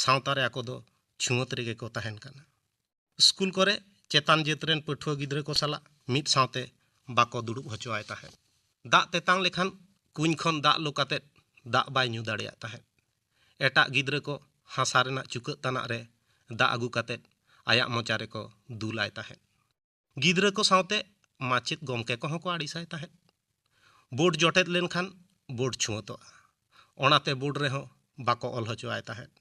ᱥᱟᱶᱛᱟ ᱨᱮ ᱟᱠᱚ ᱫᱚ ᱪᱷᱩᱣᱟᱹᱛ ᱨᱮᱜᱮ ᱠᱚ ᱛᱟᱦᱮᱱ ᱠᱟᱱᱟ᱾ ᱥᱠᱩᱞ ᱠᱚᱨᱮ ᱪᱮᱛᱟᱱ ᱡᱟᱹᱛ ᱨᱮᱱ ᱯᱟᱹᱴᱷᱩᱣᱟᱹ ᱜᱤᱫᱽᱨᱟᱹ ᱠᱚ ᱥᱟᱞᱟᱜ ᱢᱤᱫ ᱥᱟᱶᱛᱮ ᱵᱟᱠᱚ ᱫᱩᱲᱩᱵ ᱦᱚᱪᱚᱣᱟᱭ ᱛᱟᱦᱮᱸᱫ᱾ ᱫᱟᱜ ᱛᱮᱛᱟᱝ ᱞᱮᱠᱷᱟᱱ ᱠᱩᱧ ᱠᱷᱚᱱ ᱫᱟᱜ ᱞᱩ ᱠᱟᱛᱮᱫ ᱫᱟᱜ ᱵᱟᱭ ᱧᱩ ᱫᱟᱲᱮᱭᱟᱜ ᱛᱟᱦᱮᱸᱫ᱾ ᱮᱴᱟᱜ ᱜᱤᱫᱽᱨᱟᱹ ᱠᱚ ᱦᱟᱥᱟ ᱨᱮᱱᱟᱜ ᱪᱩᱠᱟᱹᱜ ᱛᱟᱱᱟᱜ ᱨᱮ ᱫᱟᱜ ᱟᱹᱜᱩ ᱠᱟᱛᱮᱫ ᱟᱭᱟᱜ ᱢᱚᱪᱟ ᱨᱮᱠᱚ ᱫᱩᱞᱟᱭ ᱛᱟᱦᱮᱸᱫ᱾ ᱜᱤᱫᱽᱨᱟᱹ ᱠᱚ ᱥᱟᱶᱛᱮ ᱢᱟᱪᱮᱫ ᱜᱚᱢᱠᱮ ᱠᱚᱦᱚᱸ ᱠᱚ ᱟᱹᱲᱤᱥᱟᱭ ᱛᱟᱦᱮᱸᱫ᱾ ᱵᱳᱨᱰ ᱡᱚᱴᱮᱫ ᱞᱮᱱᱠᱷᱟᱱ ᱵᱳᱨᱰ ᱪᱷᱩᱣᱟᱹᱛᱚᱜᱼᱟ᱾ ᱚᱱᱟᱛᱮ ᱵᱳᱨᱰ ᱨᱮᱦᱚᱸ ᱵᱟᱠᱚ ᱚᱞ ᱦᱚᱪᱚᱣᱟᱭ ᱛᱟᱦᱮᱸᱫ᱾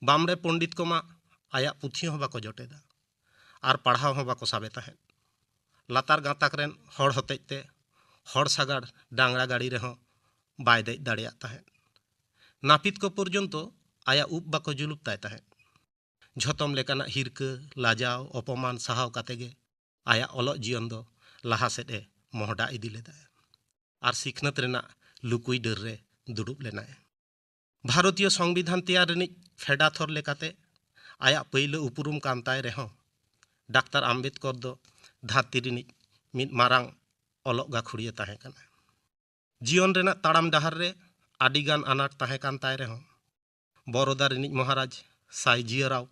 ᱵᱟᱢᱲᱮ ᱯᱚᱱᱰᱤᱛ ᱠᱚᱢᱟ ᱟᱭᱟᱜ ᱯᱩᱛᱷᱤ ᱦᱚᱸ ᱵᱟᱠᱚ ᱡᱚᱴᱮᱫᱟ᱾ ᱟᱨ ᱯᱟᱲᱦᱟᱣ ᱦᱚᱸ ᱵᱟᱠᱚ ᱥᱟᱵᱮ ᱛᱟᱦᱮᱸᱫ᱾ ᱞᱟᱛᱟᱨ ᱜᱟᱛᱟᱠ ᱨᱮᱱ ᱦᱚᱲ ᱦᱚᱛᱮᱡ ᱛᱮ ᱦᱚᱲ ᱥᱟᱜᱟᱲ ᱰᱟᱝᱨᱟ ᱜᱟᱹᱰᱤ ᱨᱮᱦᱚᱸ ᱵᱟᱭ ᱫᱮᱡ ᱫᱟᱲᱮᱭᱟᱜ ᱛᱟᱦᱮᱸᱫ᱾ ᱱᱟᱹᱯᱤᱛ ᱠᱚ ᱯᱚᱨᱡᱚᱱᱛᱚ ᱟᱭᱟᱜ ᱩᱵ ᱵᱟᱠᱚ ᱡᱩᱞᱩᱯ ᱛᱟᱭ ᱛᱟᱦᱮᱸᱫ᱾ ᱡᱷᱚᱛᱚᱢ ᱞᱮᱠᱟᱱᱟᱜ ᱦᱤᱨᱠᱟᱹ, ᱞᱟᱡᱟᱣ, ᱚᱯᱚᱢᱟᱱ ᱥᱟᱦᱟᱣ ᱠᱟᱛᱮ ᱜᱮ ᱟᱭᱟᱜ ᱚᱞᱚᱜ ᱡᱤᱭᱚᱱ ᱫᱚ ᱞᱟᱦᱟ ᱥᱮᱫ ᱮ ᱢᱚᱦᱰᱟ ᱤᱫᱤ ᱞᱮᱫᱟ᱾ ᱟᱨ ᱥᱤᱠᱷᱱᱟᱹᱛ ᱨᱮᱱᱟᱜ ᱞᱩᱠᱩᱭ ᱰᱟᱹᱨ ᱨᱮ ᱫᱩᱲᱩᱵ ᱞᱮᱱᱟᱭ᱾ ᱵᱷᱟᱨᱚᱛᱤᱭᱚ ᱥᱚᱝᱵᱤᱫᱷᱟᱱ ᱛᱮᱭᱟᱨ ᱨᱤᱱᱤᱡ ᱯᱷᱮᱰᱟᱛᱷᱚᱨ ᱞᱮᱠᱟᱛᱮ ᱟᱭᱟᱜ ᱯᱟᱹᱭᱞᱟᱹ ᱩᱯᱨᱩᱢ ᱠᱟᱱ ᱛᱟᱭ ᱨᱮᱦᱚᱸ, ᱰᱟᱠᱛᱟᱨ ᱟᱢᱵᱮᱫᱠᱚᱨ ᱫᱚ ᱫᱷᱟᱹᱨᱛᱤ ᱨᱤᱱᱤᱡ ᱢᱤᱫ ᱢᱟᱨᱟᱝ ᱚᱞᱚᱜ ᱜᱟᱹᱠᱷᱩᱲᱤᱭᱟᱹ ᱛᱟᱦᱮᱸ ᱠᱟᱱᱟᱭ᱾ ᱡᱤᱭᱚᱱ ᱨᱮᱱᱟᱜ ᱛᱟᱲᱟᱢ ᱰᱟᱦᱟᱨ ᱨᱮ ᱟᱹᱰᱤᱜᱟᱱ ᱟᱱᱟᱴ ᱛᱟᱦᱮᱸ ᱠᱟᱱ ᱛᱟᱭ ᱨᱮᱦᱚᱸ, ᱵᱚᱨᱚᱫᱟ ᱨᱤᱱᱤᱡ ᱢᱚᱦᱟᱨᱟᱡᱽ ᱥᱟᱭ ᱡᱤᱭᱟᱹᱨᱟᱣ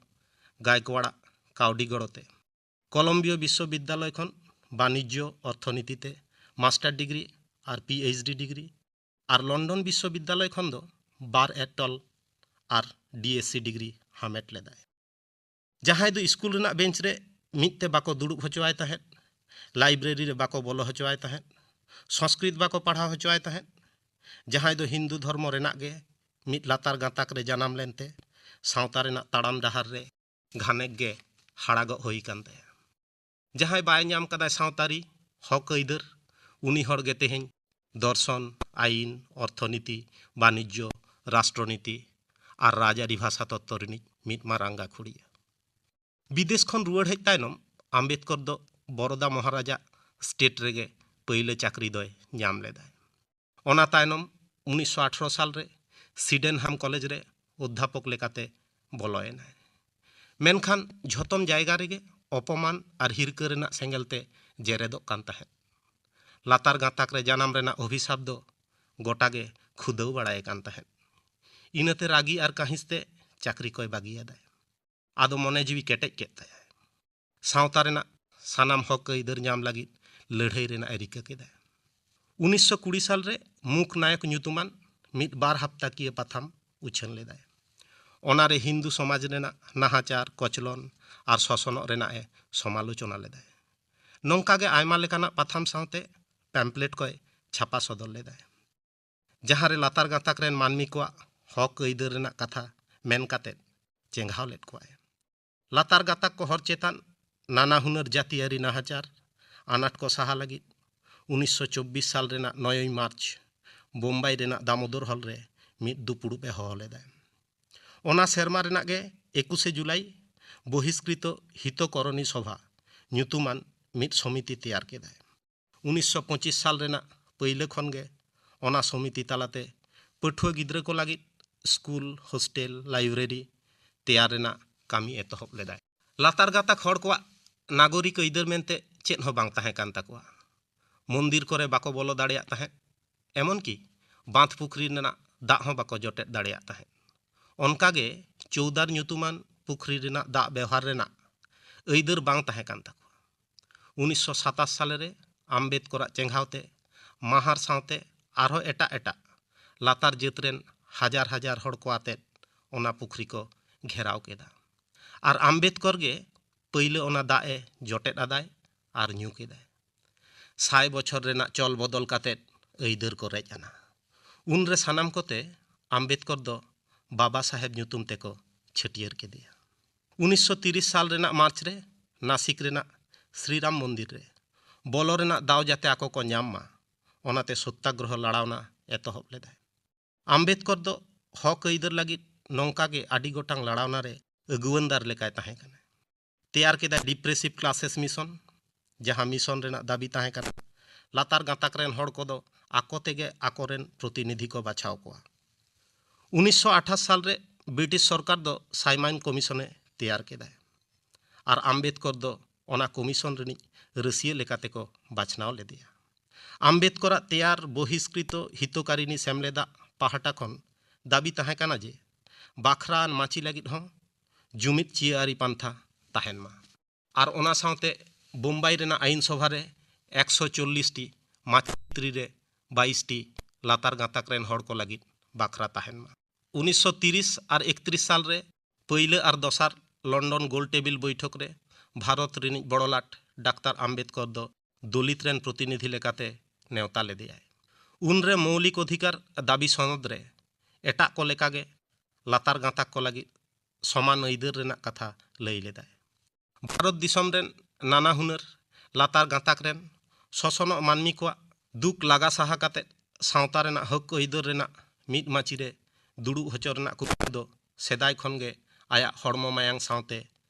ᱜᱟᱭᱠᱣᱟᱲᱟᱜ ᱠᱟᱹᱣᱰᱤ ᱜᱚᱲᱚ ᱛᱮ ᱠᱚᱞᱚᱢᱵᱤᱭᱚ ᱵᱤᱥᱥᱚᱵᱤᱫᱽᱫᱟᱞᱚᱭ ᱠᱷᱚᱱ ᱵᱟᱱᱤᱡᱽᱡᱚ ᱚᱨᱛᱷᱚᱱᱤᱛᱤ ᱛᱮ ᱢᱟᱥᱴᱟᱨ ᱰᱤᱜᱽᱨᱤ ᱟᱨ ᱯᱤ ᱮᱭᱤᱪ ᱰᱤ ᱰᱤᱜᱽᱨᱤ ᱟᱨ ᱞᱚᱱᱰᱚᱱ ᱵᱤᱥᱥᱚᱵᱤᱫᱽᱫᱟᱞᱚᱭ ᱠᱷᱚᱱ ᱫᱚ ᱵᱟᱨ ᱮᱴ ᱴᱚᱞ ᱟᱨ ᱰᱤ ᱮᱥ ᱥᱤ ᱰᱤᱜᱽᱨᱤ ᱦᱟᱢᱮᱴ ᱞᱮᱫᱟᱭ᱾ ᱡᱟᱦᱟᱸᱭ ᱫᱚ ᱥᱠᱩᱞ ᱨᱮᱱᱟᱜ ᱵᱮᱧᱪ ᱨᱮ ᱢᱤᱫ ᱛᱮ ᱵᱟᱠᱚ ᱫᱩᱲᱩᱵ ᱦᱚᱪᱚᱣᱟᱭ ᱛᱟᱦᱮᱸᱫ, ᱞᱟᱭᱵᱨᱮᱨᱤ ᱨᱮ ᱵᱟᱠᱚ ᱵᱚᱞᱚ ᱦᱚᱪᱚᱣᱟᱭ ᱛᱟᱦᱮᱸᱫ, ᱥᱚᱝᱥᱠᱨᱤᱛ ᱵᱟᱠᱚ ᱯᱟᱲᱦᱟᱣ ᱦᱚᱪᱚᱣᱟᱭ ᱛᱟᱦᱮᱸᱫ, ᱡᱟᱦᱟᱸᱭ ᱫᱚ ᱦᱤᱱᱫᱩ ᱫᱷᱚᱨᱢᱚ ᱨᱮᱱᱟᱜ ᱜᱮ ᱢᱤᱫ ᱞᱟᱛᱟᱨ ᱜᱟᱛᱟᱠ ᱨᱮ ᱡᱟᱱᱟᱢ ᱞᱮᱱᱛᱮ ᱥᱟᱶᱛᱟ ᱨᱮᱱᱟᱜ ᱛᱟᱲᱟᱢ ᱰᱟᱦᱟᱨ ᱨᱮ ᱜᱷᱟᱱᱮᱜ ᱜᱮ ᱦᱟᱲᱟᱜᱚᱜ ᱦᱩᱭ ᱟᱠᱟᱱ ᱛᱟᱭᱟ᱾ ᱡᱟᱦᱟᱸᱭ ᱵᱟᱭ ᱧᱟᱢ ᱠᱟᱫᱟᱭ ᱥᱟᱶᱛᱟᱨᱤ ᱦᱚᱠ ᱟᱹᱭᱫᱟᱹᱨ, ᱩᱱᱤ ᱦᱚᱲ ᱜᱮ ᱛᱮᱦᱮᱧ ᱫᱚᱨᱥᱚᱱ, ᱟᱭᱤᱱ, ᱚᱨᱛᱷᱚᱱᱤᱛᱤ, ᱵᱟᱱᱤᱡᱽᱡᱚ, ᱨᱟᱥᱴᱨᱚᱱᱤᱛᱤ ᱟᱨ ᱨᱟᱡᱽᱟᱹᱨᱤ ᱵᱷᱟᱥᱟ ᱛᱚᱛᱛᱚ ᱨᱤᱱᱤᱡ ᱢᱤᱫ ᱢᱟᱨᱟᱝ ᱜᱟᱹᱠᱷᱩᱲᱤᱭᱟᱹ᱾ ᱵᱤᱫᱮᱥ ᱠᱷᱚᱱ ᱨᱩᱣᱟᱹᱲ ᱦᱮᱡ ᱛᱟᱭᱱᱚᱢ ᱟᱢᱵᱮᱫᱠᱚᱨ ᱫᱚ ᱵᱚᱨᱚᱫᱟ ᱢᱚᱦᱟᱨᱟᱡᱟᱜ ᱥᱴᱮᱴ ᱨᱮᱜᱮ ᱯᱟᱹᱭᱞᱟᱹ ᱪᱟᱹᱠᱨᱤ ᱫᱚᱭ ᱧᱟᱢ ᱞᱮᱫᱟᱭ᱾ ᱚᱱᱟ ᱛᱟᱭᱱᱚᱢ ᱩᱱᱤᱥᱥᱚ ᱟᱴᱷᱨᱚ ᱥᱟᱞ ᱨᱮ ᱥᱤᱰᱮᱱᱦᱟᱢ ᱠᱚᱞᱮᱡᱽ ᱨᱮ ᱚᱫᱽᱫᱷᱟᱯᱚᱠ ᱞᱮᱠᱟᱛᱮ ᱵᱚᱞᱚᱭᱮᱱᱟᱭ᱾ ᱢᱮᱱᱠᱷᱟᱱ ᱡᱷᱚᱛᱚᱢ ᱡᱟᱭᱜᱟ ᱨᱮᱜᱮ ᱚᱯᱚᱢᱟᱱ ᱟᱨ ᱦᱤᱨᱠᱟᱹ ᱨᱮᱱᱟᱜ ᱥᱮᱸᱜᱮᱞ ᱛᱮ ᱡᱮᱨᱮᱫᱚᱜ ᱠᱟᱱ ᱛᱟᱦᱮᱸᱫ᱾ ᱞᱟᱛᱟᱨ ᱜᱟᱛᱟᱠ ᱨᱮ ᱡᱟᱱᱟᱢ ᱨᱮᱱᱟᱜ ᱚᱵᱷᱤᱥᱟᱯ ᱫᱚ ᱜᱚᱴᱟ ᱜᱮ ᱠᱷᱩᱫᱟᱹᱣ ᱵᱟᱲᱟᱭᱮ ᱠᱟᱱ ᱛᱟᱦᱮᱸᱫ᱾ ᱤᱱᱟᱹᱛᱮ ᱨᱟᱹᱜᱤ ᱟᱨ ᱠᱟᱹᱦᱤᱸᱥ ᱛᱮ ᱪᱟᱹᱠᱨᱤ ᱠᱚᱭ ᱵᱟᱹᱜᱤᱭᱟᱫᱟᱭ᱾ ᱟᱫᱚ ᱢᱚᱱᱮ ᱡᱤᱣᱤ ᱠᱮᱴᱮᱡ ᱠᱮᱫ ᱛᱟᱭᱟᱭ᱾ ᱥᱟᱶᱛᱟ ᱨᱮᱱᱟᱜ ᱥᱟᱱᱟᱢ ᱦᱚᱠ ᱟᱹᱭᱫᱟᱹᱨ ᱧᱟᱢ ᱞᱟᱹᱜᱤᱫ ᱞᱟᱹᱲᱦᱟᱹᱭ ᱨᱮᱱᱟᱜ ᱮ ᱨᱤᱠᱟᱹ ᱠᱮᱫᱟ᱾ ᱩᱱᱤᱥᱥᱚ ᱠᱩᱲᱤ ᱥᱟᱞ ᱨᱮ ᱢᱩᱠ ᱱᱟᱭᱚᱠ ᱧᱩᱛᱩᱢᱟᱱ ᱢᱤᱫ ᱵᱟᱨ ᱦᱟᱯᱛᱟᱠᱤᱭᱟᱹ ᱯᱟᱛᱷᱟᱢ ᱩᱪᱷᱟᱹᱱ ᱞᱮᱫᱟᱭ᱾ ᱚᱱᱟᱨᱮ ᱦᱤᱱᱫᱩ ᱥᱚᱢᱟᱡᱽ ᱨᱮᱱᱟᱜ ᱱᱟᱦᱟᱪᱟᱨ, ᱠᱚᱪᱞᱚᱱ ᱟᱨ ᱥᱚᱥᱚᱱᱚᱜ ᱨᱮᱱᱟᱜ ᱮ ᱥᱚᱢᱟᱞᱳᱪᱚᱱᱟ ᱞᱮᱫᱟᱭ᱾ ᱱᱚᱝᱠᱟ ᱜᱮ ᱟᱭᱢᱟ ᱞᱮᱠᱟᱱᱟᱜ ᱯᱟᱛᱷᱟᱢ ᱥᱟᱶᱛᱮ ᱯᱮᱢᱯᱞᱮᱴ ᱠᱚᱭ ᱪᱷᱟᱯᱟ ᱥᱚᱫᱚᱨ ᱞᱮᱫᱟᱭ, ᱡᱟᱦᱟᱸ ᱨᱮ ᱞᱟᱛᱟᱨ ᱜᱟᱛᱟᱠ ᱨᱮᱱ ᱢᱟᱹᱱᱢᱤ ᱠᱚᱣᱟᱜ ᱦᱚᱠ ᱟᱹᱭᱫᱟᱹᱨ ᱨᱮᱱᱟᱜ ᱠᱟᱛᱷᱟ ᱢᱮᱱ ᱠᱟᱛᱮ ᱪᱮᱸᱜᱷᱟᱣ ᱞᱮᱫ ᱠᱚᱣᱟᱭ᱾ ᱞᱟᱛᱟᱨ ᱜᱟᱛᱟᱠ ᱠᱚ ᱦᱚᱲ ᱪᱮᱛᱟᱱ ᱱᱟᱱᱟ ᱦᱩᱱᱟᱹᱨ ᱡᱟᱹᱛᱤᱭᱟᱹᱨᱤ ᱱᱟᱦᱟᱪᱟᱨ, ᱟᱱᱟᱴ ᱠᱚ ᱥᱟᱦᱟ ᱞᱟᱹᱜᱤᱫ ᱩᱱᱤᱥᱥᱚ ᱪᱚᱵᱵᱤᱥ ᱥᱟᱞ ᱨᱮᱱᱟᱜ ᱱᱚᱭᱚᱭ ᱢᱟᱨᱪ ᱵᱳᱢᱵᱟᱭ ᱨᱮᱱᱟᱜ ᱫᱟᱢᱳᱫᱚᱨ ᱦᱚᱞ ᱨᱮ ᱢᱤᱫ ᱫᱩᱯᱩᱲᱩᱵ ᱮ ᱦᱚᱦᱚ ᱞᱮᱫᱟᱭ᱾ ᱚᱱᱟ ᱥᱮᱨᱢᱟ ᱨᱮᱱᱟᱜ ᱜᱮ ᱮᱠᱩᱥᱮ ᱡᱩᱞᱟᱭ ᱵᱚᱦᱤᱥᱠᱨᱤᱛᱚ ᱦᱤᱛᱚᱠᱚᱨᱚᱱᱤ ᱥᱚᱵᱷᱟ ᱧᱩᱛᱩᱢᱟᱱ ᱢᱤᱫ ᱥᱚᱢᱤᱛᱤ ᱛᱮᱭᱟᱨ ᱠᱮᱫᱟᱭ᱾ ᱩᱱᱤᱥᱥᱚ ᱯᱚᱸᱪᱤᱥ ᱥᱟᱞ ᱨᱮᱱᱟᱜ ᱯᱟᱹᱭᱞᱟᱹ ᱠᱷᱚᱱ ᱜᱮ ᱚᱱᱟ ᱥᱚᱢᱤᱛᱤ ᱛᱟᱞᱟᱛᱮ ᱯᱟᱹᱴᱷᱩᱣᱟᱹ ᱜᱤᱫᱽᱨᱟᱹ ᱠᱚ ᱞᱟᱹᱜᱤᱫ ᱥᱠᱩᱞ, ᱦᱳᱥᱴᱮᱞ, ᱞᱟᱭᱵᱨᱮᱨᱤ ᱛᱮᱭᱟᱨ ᱨᱮᱱᱟᱜ ᱠᱟᱹᱢᱤ ᱮᱛᱚᱦᱚᱵ ᱞᱮᱫᱟᱭ᱾ ᱞᱟᱛᱟᱨ ᱜᱟᱛᱟᱠ ᱦᱚᱲ ᱠᱚᱣᱟᱜ ᱱᱟᱜᱚᱨᱤᱠ ᱟᱹᱭᱫᱟᱹᱨ ᱢᱮᱱᱛᱮ ᱪᱮᱫ ᱦᱚᱸ ᱵᱟᱝ ᱛᱟᱦᱮᱸ ᱠᱟᱱ ᱛᱟᱠᱚᱣᱟ᱾ ᱢᱚᱱᱫᱤᱨ ᱠᱚᱨᱮ ᱵᱟᱠᱚ ᱵᱚᱞᱚ ᱫᱟᱲᱮᱭᱟᱜ ᱛᱟᱦᱮᱸᱫ, ᱮᱢᱚᱱ ᱠᱤ ᱵᱟᱸᱫᱷ ᱯᱩᱠᱷᱨᱤ ᱨᱮᱱᱟᱜ ᱫᱟᱜ ᱦᱚᱸ ᱵᱟᱠᱚ ᱡᱚᱴᱮᱫ ᱫᱟᱲᱮᱭᱟᱜ ᱛᱟᱦᱮᱸᱫ᱾ ᱚᱱᱠᱟᱜᱮ ᱪᱳᱣᱫᱟᱨ ᱧᱩᱛᱩᱢᱟᱱ ᱯᱩᱠᱷᱨᱤ ᱨᱮᱱᱟᱜ ᱫᱟᱜ ᱵᱮᱣᱦᱟᱨ ᱨᱮᱱᱟᱜ ᱟᱹᱭᱫᱟᱹᱨ ᱵᱟᱝ ᱛᱟᱦᱮᱸ ᱠᱟᱱ ᱛᱟᱠᱚᱣᱟ᱾ ᱩᱱᱤᱥᱥᱚ ᱥᱟᱛᱟᱥ ᱥᱟᱞᱮ ᱨᱮ ᱟᱢᱵᱮᱫᱠᱚᱨᱟᱜ ᱪᱮᱸᱜᱷᱟᱣ ᱛᱮ ᱢᱟᱦᱟᱨ ᱥᱟᱶᱛᱮ ᱟᱨᱦᱚᱸ ᱮᱴᱟᱜ ᱮᱴᱟᱜ ᱞᱟᱛᱟᱨ ᱡᱟᱹᱛ ᱨᱮᱱ ᱦᱟᱡᱟᱨ ᱦᱟᱡᱟᱨ ᱦᱚᱲ ᱠᱚ ᱟᱛᱮᱫ ᱚᱱᱟ ᱯᱩᱠᱷᱨᱤ ᱠᱚ ᱜᱷᱮᱨᱟᱣ ᱠᱮᱫᱟ᱾ ᱟᱨ ᱟᱢᱵᱮᱫᱠᱚᱨ ᱜᱮ ᱯᱟᱹᱭᱞᱟᱹ ᱚᱱᱟ ᱫᱟᱜ ᱮ ᱡᱚᱴᱮᱫ ᱟᱫᱟᱭ ᱟᱨ ᱧᱩ ᱠᱮᱫᱟᱭ᱾ ᱥᱟᱭ ᱵᱚᱪᱷᱚᱨ ᱨᱮᱱᱟᱜ ᱪᱚᱞ ᱵᱚᱫᱚᱞ ᱠᱟᱛᱮᱫ ᱟᱹᱭᱫᱟᱹᱨ ᱠᱚ ᱨᱮᱡ ᱟᱱᱟ᱾ ᱩᱱᱨᱮ ᱥᱟᱱᱟᱢ ᱠᱚᱛᱮ ᱟᱢᱵᱮᱫᱠᱚᱨ ᱫᱚ ᱵᱟᱵᱟ ᱥᱟᱦᱮᱵᱽ ᱧᱩᱛᱩᱢ ᱛᱮᱠᱚ ᱪᱷᱟᱹᱴᱭᱟᱹᱨ ᱠᱮᱫᱮᱭᱟ᱾ ᱩᱱᱤᱥᱥᱚ ᱛᱤᱨᱤᱥ ᱥᱟᱞ ᱨᱮᱱᱟᱜ ᱢᱟᱨᱪ ᱨᱮ ᱱᱟᱥᱤᱠ ᱨᱮᱱᱟᱜ ᱥᱨᱤᱨᱟᱢ ᱢᱚᱱᱫᱤᱨ ᱨᱮ ᱵᱚᱞᱚ ᱨᱮᱱᱟᱜ ᱫᱟᱣ ᱡᱟᱛᱮ ᱟᱠᱚ ᱠᱚ ᱧᱟᱢ ᱢᱟ, ᱚᱱᱟᱛᱮ ᱥᱚᱛᱛᱟᱜᱨᱚᱦᱚ ᱞᱟᱲᱟᱣᱱᱟ ᱮᱛᱚᱦᱚᱵ ᱞᱮᱫᱟᱭ᱾ ᱟᱢᱵᱮᱫᱠᱚᱨ ᱫᱚ ᱦᱚᱠ ᱟᱹᱭᱫᱟᱹᱨ ᱞᱟᱹᱜᱤᱫ ᱱᱚᱝᱠᱟ ᱜᱮ ᱟᱹᱰᱤ ᱜᱚᱴᱟᱝ ᱞᱟᱲᱟᱣᱱᱟ ᱨᱮ ᱟᱹᱜᱩᱣᱟᱹᱱᱫᱟᱨ ᱞᱮᱠᱟᱭ ᱛᱟᱦᱮᱸ ᱠᱟᱱᱟ᱾ ᱛᱮᱭᱟᱨ ᱠᱮᱫᱟᱭ ᱰᱤᱯᱨᱮᱥᱤᱵᱷ ᱠᱞᱟᱥᱮᱥ ᱢᱤᱥᱚᱱ, ᱡᱟᱦᱟᱸ ᱢᱤᱥᱚᱱ ᱨᱮᱱᱟᱜ ᱫᱟᱹᱵᱤ ᱛᱟᱦᱮᱸ ᱠᱟᱱᱟ ᱞᱟᱛᱟᱨ ᱜᱟᱛᱟᱠ ᱨᱮᱱ ᱦᱚᱲ ᱠᱚᱫᱚ ᱟᱠᱚ ᱛᱮᱜᱮ ᱟᱠᱚᱨᱮᱱ ᱯᱨᱚᱛᱤᱱᱤᱫᱷᱤ ᱠᱚ ᱵᱟᱪᱷᱟᱣ ᱠᱚᱣᱟ᱾ ᱩᱱᱤᱥᱥᱚ ᱟᱴᱷᱟᱥ ᱥᱟᱞ ᱨᱮ ᱵᱨᱤᱴᱤᱥ ᱥᱚᱨᱠᱟᱨ ᱫᱚ ᱥᱟᱭᱢᱟᱱ ᱠᱚᱢᱤᱥᱚᱱᱮ ᱛᱮᱭᱟᱨ ᱠᱮᱫᱟᱭ ᱟᱨ ᱟᱢᱵᱮᱫᱠᱚᱨ ᱫᱚ ᱚᱱᱟ ᱠᱚᱢᱤᱥᱚᱱ ᱨᱤᱱᱤᱡ ᱨᱟᱹᱥᱤᱭᱟᱹ ᱞᱮᱠᱟᱛᱮ ᱠᱚ ᱵᱟᱪᱷᱱᱟᱣ ᱞᱮᱫᱮᱭᱟ᱾ ᱟᱢᱵᱮᱫᱠᱚᱨᱟᱜ ᱛᱮᱭᱟᱨ ᱵᱚᱦᱤᱥᱠᱨᱤᱛᱚ ᱦᱤᱛᱚᱠᱟᱨᱤᱱᱤ ᱥᱮᱢᱞᱮᱫᱟᱜ ᱯᱟᱦᱴᱟ ᱠᱷᱚᱱ ᱫᱟᱹᱵᱤ ᱛᱟᱦᱮᱸ ᱠᱟᱱᱟ ᱡᱮ ᱵᱟᱠᱷᱨᱟ ᱟᱱ ᱢᱟᱹᱪᱤ ᱞᱟᱹᱜᱤᱫ ᱦᱚᱸ ᱡᱩᱢᱤᱫ ᱪᱤᱭᱟᱹ ᱟᱹᱨᱤ ᱯᱟᱱᱛᱷᱟ ᱛᱟᱦᱮᱱ ᱢᱟ᱾ ᱟᱨ ᱚᱱᱟ ᱥᱟᱶᱛᱮ ᱵᱳᱢᱵᱟᱭ ᱨᱮᱱᱟᱜ ᱟᱭᱤᱱ ᱥᱚᱵᱷᱟ ᱨᱮ ᱮᱠᱥᱚ ᱪᱚᱞᱞᱤᱥ ᱴᱤ, ᱢᱟᱛᱨᱤ ᱨᱮ ᱵᱟᱭᱤᱥ ᱴᱤ ᱞᱟᱛᱟᱨ ᱜᱟᱸᱛᱟᱠ ᱨᱮᱱ ᱦᱚᱲ ᱠᱚ ᱞᱟᱹᱜᱤᱫ ᱵᱟᱠᱷᱨᱟ ᱛᱟᱦᱮᱱ ᱢᱟ᱾ ᱩᱱᱤᱥᱥᱚ ᱛᱤᱨᱤᱥ ᱟᱨ ᱮᱠᱛᱨᱤᱥ ᱥᱟᱞ ᱨᱮ ᱯᱟᱹᱭᱞᱟᱹ ᱟᱨ ᱫᱚᱥᱟᱨ ᱞᱚᱱᱰᱚᱱ ᱜᱳᱞ ᱴᱮᱵᱤᱞ ᱵᱳᱭᱴᱷᱚᱠ ᱨᱮ ᱵᱷᱟᱨᱚᱛ ᱨᱤᱱᱤᱡ ᱵᱚᱲᱚ ᱞᱟᱴ ᱰᱟᱠᱛᱟᱨ ᱟᱢᱵᱮᱫᱠᱚᱨ ᱫᱚ ᱫᱚᱞᱤᱛ ᱨᱮᱱ ᱯᱨᱚᱛᱤᱱᱤᱫᱷᱤ ᱞᱮᱠᱟᱛᱮ ᱱᱮᱣᱛᱟ ᱞᱮᱫᱮᱭᱟᱭ᱾ ᱩᱱᱨᱮ ᱢᱳᱣᱞᱤᱠ ᱚᱫᱷᱤᱠᱟᱨ ᱫᱟᱹᱵᱤ ᱥᱚᱱᱚᱫ ᱨᱮ ᱮᱴᱟᱜ ᱠᱚ ᱞᱮᱠᱟᱜᱮ ᱞᱟᱛᱟᱨ ᱜᱟᱸᱛᱟᱠ ᱠᱚ ᱞᱟᱹᱜᱤᱫ ᱥᱚᱢᱟᱱ ᱟᱹᱭᱫᱟᱹᱨ ᱨᱮᱱᱟᱜ ᱠᱟᱛᱷᱟ ᱞᱟᱹᱭ ᱞᱮᱫᱟᱭ᱾ ᱵᱷᱟᱨᱚᱛ ᱫᱤᱥᱚᱢ ᱨᱮᱱ ᱱᱟᱱᱟ ᱦᱩᱱᱟᱹᱨ ᱞᱟᱛᱟᱨ ᱜᱟᱸᱛᱟᱠ ᱨᱮᱱ ᱥᱚᱥᱚᱱᱚᱜ ᱢᱟᱹᱱᱢᱤ ᱠᱚᱣᱟᱜ ᱫᱩᱠ ᱞᱟᱜᱟ ᱥᱟᱦᱟ ᱠᱟᱛᱮ ᱥᱟᱶᱛᱟ ᱨᱮᱱᱟᱜ ᱦᱚᱠ ᱟᱹᱭᱫᱟᱹᱨ ᱨᱮᱱᱟᱜ ᱢᱤᱫ ᱢᱟᱹᱪᱤ ᱨᱮ ᱫᱩᱲᱩᱵ ᱦᱚᱪᱚ ᱨᱮᱱᱟᱜ ᱠᱩᱠᱢᱩ ᱫᱚ ᱥᱮᱫᱟᱭ ᱠᱷᱚᱱ ᱜᱮ ᱟᱭᱟᱜ ᱦᱚᱲᱢᱚ ᱢᱟᱭᱟᱝ ᱥᱟᱶᱛᱮ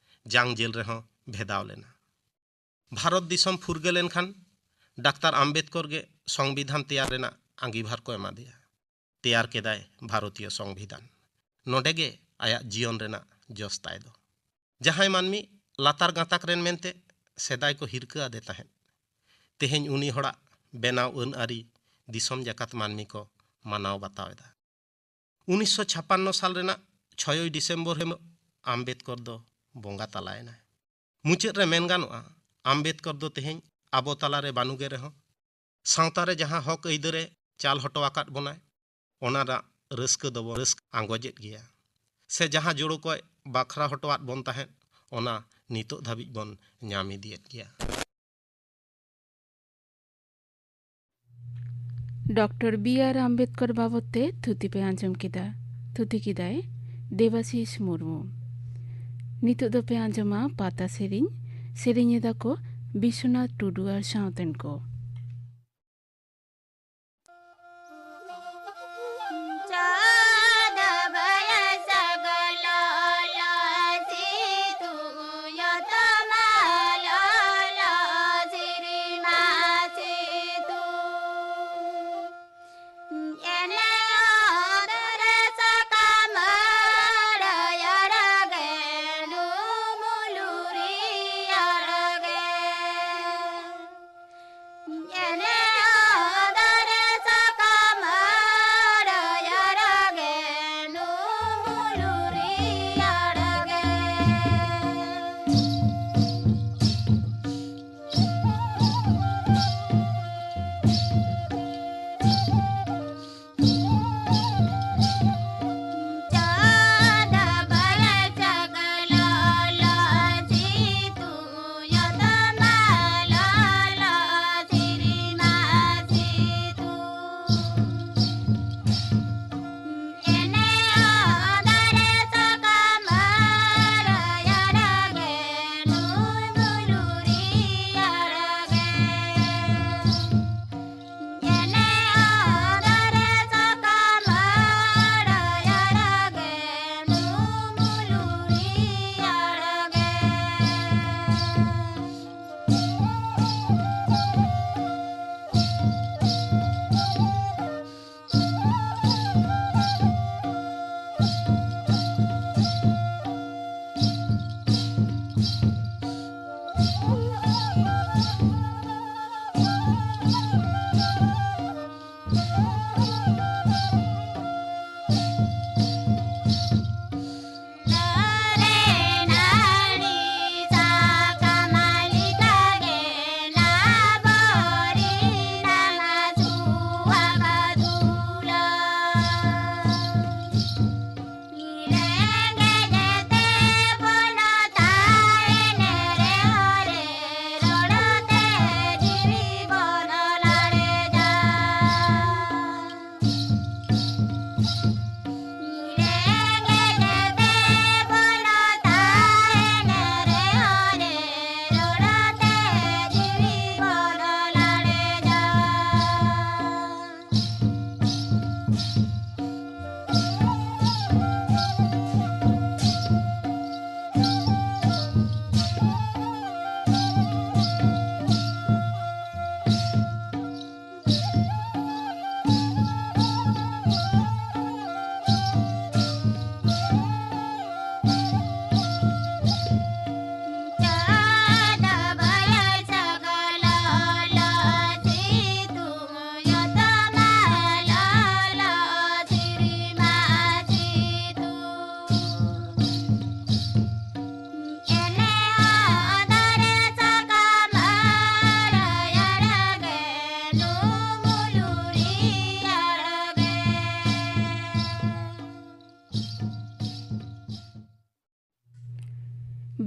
ᱡᱟᱝ ᱡᱮᱞ ᱨᱮᱦᱚᱸ ᱵᱷᱮᱫᱟᱣ ᱞᱮᱱᱟ᱾ ᱵᱷᱟᱨᱚᱛ ᱫᱤᱥᱚᱢ ᱯᱷᱩᱨᱜᱟᱹᱞ ᱮᱱ ᱠᱷᱟᱱ ᱰᱟᱠᱛᱟᱨ ᱟᱢᱵᱮᱫᱠᱚᱨ ᱜᱮ ᱥᱚᱝᱵᱤᱫᱷᱟᱱ ᱛᱮᱭᱟᱨ ᱨᱮᱱᱟᱜ ᱟᱸᱜᱤᱵᱷᱟᱨ ᱠᱚ ᱮᱢᱟ ᱫᱮᱭᱟ᱾ ᱛᱮᱭᱟᱨ ᱠᱮᱫᱟᱭ ᱵᱷᱟᱨᱚᱛᱤᱭᱚ ᱥᱚᱝᱵᱤᱫᱷᱟᱱ᱾ ᱱᱚᱰᱮ ᱜᱮ ᱟᱭᱟᱜ ᱡᱤᱭᱚᱱ ᱨᱮᱱᱟᱜ ᱡᱚᱥ ᱛᱟᱭ ᱫᱚ᱾ ᱡᱟᱦᱟᱸᱭ ᱢᱟᱹᱱᱢᱤ ᱞᱟᱛᱟᱨ ᱜᱟᱸᱛᱟᱠ ᱨᱮᱱ ᱢᱮᱱᱛᱮ ᱥᱮᱫᱟᱭ ᱠᱚ ᱦᱤᱨᱠᱟᱹ ᱟᱫᱮ ᱛᱟᱦᱮᱸᱫ, ᱛᱮᱦᱮᱧ ᱩᱱᱤ ᱦᱚᱲᱟᱜ ᱵᱮᱱᱟᱣ ᱟᱹᱱ ᱟᱹᱨᱤ ᱫᱤᱥᱚᱢ ᱡᱟᱠᱟᱛ ᱢᱟᱹᱱᱢᱤ ᱠᱚ ᱢᱟᱱᱟᱣ ᱵᱟᱛᱟᱣ ᱮᱫᱟ᱾ ᱩᱱᱤᱥᱥᱚ ᱪᱷᱟᱯᱟᱱᱱᱚ ᱥᱟᱞ ᱨᱮᱱᱟᱜ ᱪᱷᱚᱭᱚᱭ ᱰᱤᱥᱮᱢᱵᱚᱨ ᱦᱤᱞᱳᱜ ᱟᱢᱵᱮᱫᱠᱚᱨ ᱫᱚ ᱵᱚᱸᱜᱟ ᱛᱟᱞᱟᱭᱮᱱᱟᱭ᱾ ᱢᱩᱪᱟᱹᱫ ᱨᱮ ᱢᱮᱱ ᱜᱟᱱᱚᱜᱼᱟ, ᱟᱢᱵᱮᱫᱠᱚᱨ ᱫᱚ ᱛᱮᱦᱮᱧ ᱟᱵᱚ ᱛᱟᱞᱟᱨᱮ ᱵᱟᱹᱱᱩᱜᱮ ᱨᱮᱦᱚᱸ, ᱥᱟᱶᱛᱟ ᱨᱮ ᱡᱟᱦᱟᱸ ᱦᱚᱠ ᱟᱹᱭᱫᱟᱹᱨᱮ ᱪᱟᱞ ᱦᱚᱴᱚ ᱟᱠᱟᱫ ᱵᱚᱱᱟᱭ, ᱚᱱᱟ ᱨᱮᱱᱟᱜ ᱨᱟᱹᱥᱠᱟᱹ ᱫᱚᱵᱚᱱ ᱨᱟᱹᱥᱠᱟᱹ ᱟᱸᱜᱚᱡᱮᱫ ᱜᱮᱭᱟ᱾ ᱥᱮ ᱡᱟᱦᱟᱸ ᱡᱳᱲᱳ ᱠᱚᱭ ᱵᱟᱠᱷᱨᱟ ᱦᱚᱴᱚᱣᱟᱫ ᱵᱚᱱ ᱛᱟᱦᱮᱸᱫ, ᱚᱱᱟ ᱱᱤᱛᱚᱜ ᱫᱷᱟᱹᱵᱤᱡ ᱵᱚᱱ ᱧᱟᱢ ᱤᱫᱤᱭᱮᱫ ᱜᱮᱭᱟ᱾ ᱰᱚᱠᱴᱚᱨ ᱵᱤ ᱟᱨ ᱟᱢᱵᱮᱫᱠᱚᱨ ᱵᱟᱵᱚᱛ ᱛᱮ ᱛᱷᱩᱛᱤ ᱯᱮ ᱟᱸᱡᱚᱢ ᱠᱮᱫᱟ᱾ ᱛᱷᱩᱛᱤ ᱠᱮᱫᱟᱭ ᱫᱮᱵᱟᱥᱤᱥ ᱢᱩᱨᱢᱩ᱾ ᱱᱤᱛᱚᱜ ᱫᱚᱯᱮ ᱟᱸᱡᱚᱢᱟ ᱯᱟᱛᱟ ᱥᱮᱨᱮᱧ᱾ ᱥᱮᱨᱮᱧ ᱮᱫᱟ ᱠᱚ ᱵᱤᱥᱣᱚᱱᱟᱛᱷ ᱴᱩᱰᱩ ᱟᱨ ᱥᱟᱶᱛᱮᱱ ᱠᱚ᱾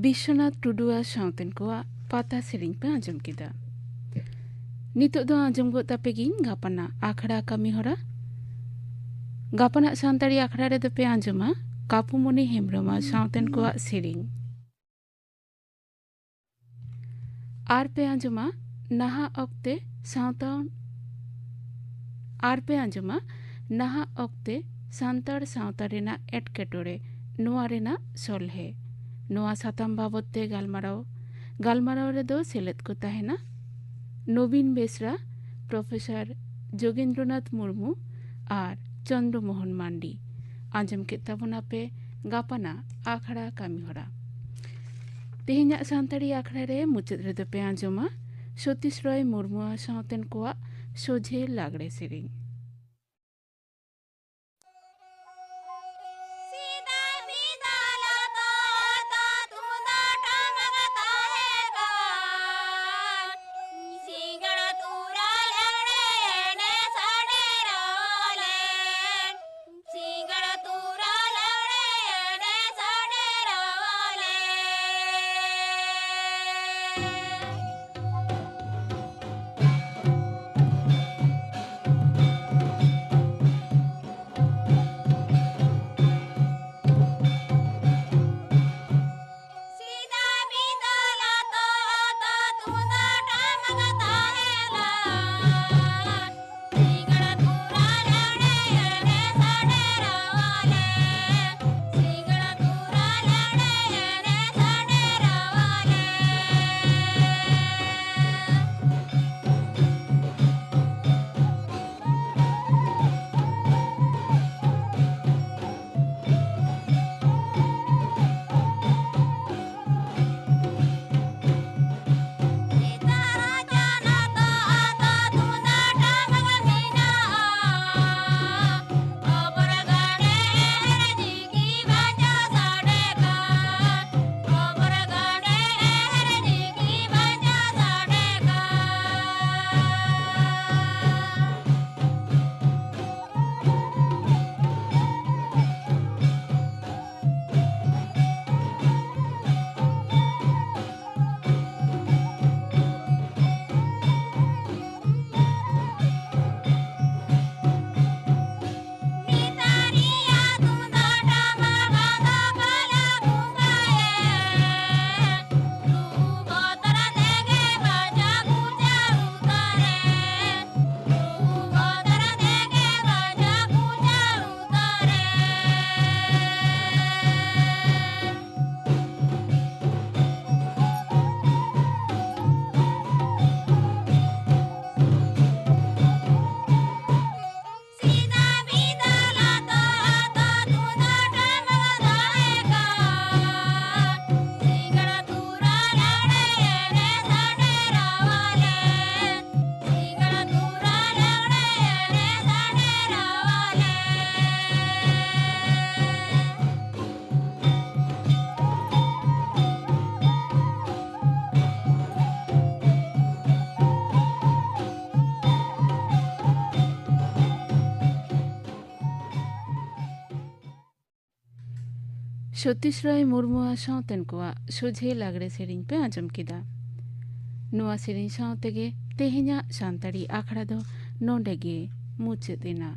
ᱵᱤᱥᱥᱚᱱᱟᱛᱷ ᱴᱩᱰᱩᱣᱟᱜ ᱥᱟᱶᱛᱮᱱ ᱠᱚᱣᱟᱜ ᱯᱟᱛᱟ ᱥᱮᱨᱮᱧ ᱯᱮ ᱟᱸᱡᱚᱢ ᱠᱮᱫᱟ᱾ ᱱᱤᱛᱚᱜ ᱫᱚ ᱟᱸᱡᱚᱢ ᱜᱚᱫ ᱛᱟᱯᱮ ᱜᱤᱧ ᱜᱟᱯᱟᱱᱟᱜ ᱟᱠᱷᱲᱟ ᱠᱟᱹᱢᱤ ᱦᱚᱨᱟ᱾ ᱜᱟᱯᱟᱱᱟᱜ ᱥᱟᱱᱛᱟᱲᱤ ᱟᱠᱷᱲᱟ ᱨᱮᱫᱚ ᱯᱮ ᱟᱸᱡᱚᱢᱟ ᱠᱟᱯᱩᱢᱚᱱᱤ ᱦᱮᱢᱵᱨᱚᱢᱟᱜ ᱥᱟᱶᱛᱮᱱ ᱠᱚᱣᱟᱜ ᱥᱮᱨᱮᱧ᱾ ᱟᱨ ᱯᱮ ᱟᱸᱡᱚᱢᱟ ᱱᱟᱦᱟᱜ ᱚᱠᱛᱮ ᱥᱟᱶᱛᱟ, ᱟᱨ ᱯᱮ ᱟᱸᱡᱚᱢᱟ ᱱᱟᱦᱟᱜ ᱚᱠᱛᱮ ᱥᱟᱱᱛᱟᱲ ᱥᱟᱶᱛᱟ ᱨᱮᱱᱟᱜ ᱮᱴᱠᱮᱴᱚᱬᱮ, ᱱᱚᱣᱟ ᱨᱮᱱᱟᱜ ᱥᱚᱞᱦᱮ᱾ ᱱᱚᱣᱟ ᱥᱟᱛᱟᱢ ᱵᱟᱵᱚᱫ ᱛᱮ ᱜᱟᱞᱢᱟᱨᱟᱣ, ᱜᱟᱞᱢᱟᱨᱟᱣ ᱨᱮᱫᱚ ᱥᱮᱞᱮᱫ ᱠᱚ ᱛᱟᱦᱮᱱᱟ ᱱᱚᱵᱤᱱ ᱵᱮᱥᱨᱟ, ᱯᱨᱚᱯᱷᱮᱥᱚᱨ ᱡᱳᱜᱮᱱᱫᱨᱚᱱᱟᱛᱷ ᱢᱩᱨᱢᱩ ᱟᱨ ᱪᱚᱱᱫᱨᱚ ᱢᱳᱦᱚᱱ ᱢᱟᱱᱰᱤ᱾ ᱟᱸᱡᱚᱢ ᱠᱮᱫ ᱛᱟᱵᱚᱱᱟᱯᱮ ᱜᱟᱯᱟᱱᱟᱜ ᱟᱠᱷᱲᱟ ᱠᱟᱹᱢᱤᱦᱚᱨᱟ᱾ ᱛᱮᱦᱮᱧᱟᱜ ᱥᱟᱱᱛᱟᱲᱤ ᱟᱠᱷᱲᱟ ᱨᱮ ᱢᱩᱪᱟᱹᱫ ᱨᱮᱫᱚ ᱯᱮ ᱟᱸᱡᱚᱢᱟ ᱥᱚᱛᱤᱥ ᱨᱚᱭ ᱢᱩᱨᱢᱩᱣᱟᱜ ᱥᱟᱶᱛᱮᱱ ᱠᱚᱣᱟᱜ ᱥᱚᱡᱷᱮ ᱞᱟᱜᱽᱲᱮ ᱥᱮᱨᱮᱧ᱾ ᱥᱚᱛᱤᱥ ᱨᱟᱭ ᱢᱩᱨᱢᱩᱣᱟᱜ ᱥᱟᱶᱛᱮᱱ ᱠᱚᱣᱟᱜ ᱥᱚᱡᱷᱮ ᱞᱟᱜᱽᱲᱮ ᱥᱮᱨᱮᱧ ᱯᱮ ᱟᱸᱡᱚᱢ ᱠᱮᱫᱟ᱾ ᱱᱚᱣᱟ ᱥᱮᱨᱮᱧ ᱥᱟᱶ ᱛᱮᱜᱮ ᱛᱮᱦᱮᱧᱟᱜ ᱥᱟᱱᱛᱟᱲᱤ ᱟᱠᱷᱲᱟ ᱫᱚ ᱱᱚᱰᱮ ᱜᱮ ᱢᱩᱪᱟᱹᱫ ᱮᱱᱟ᱾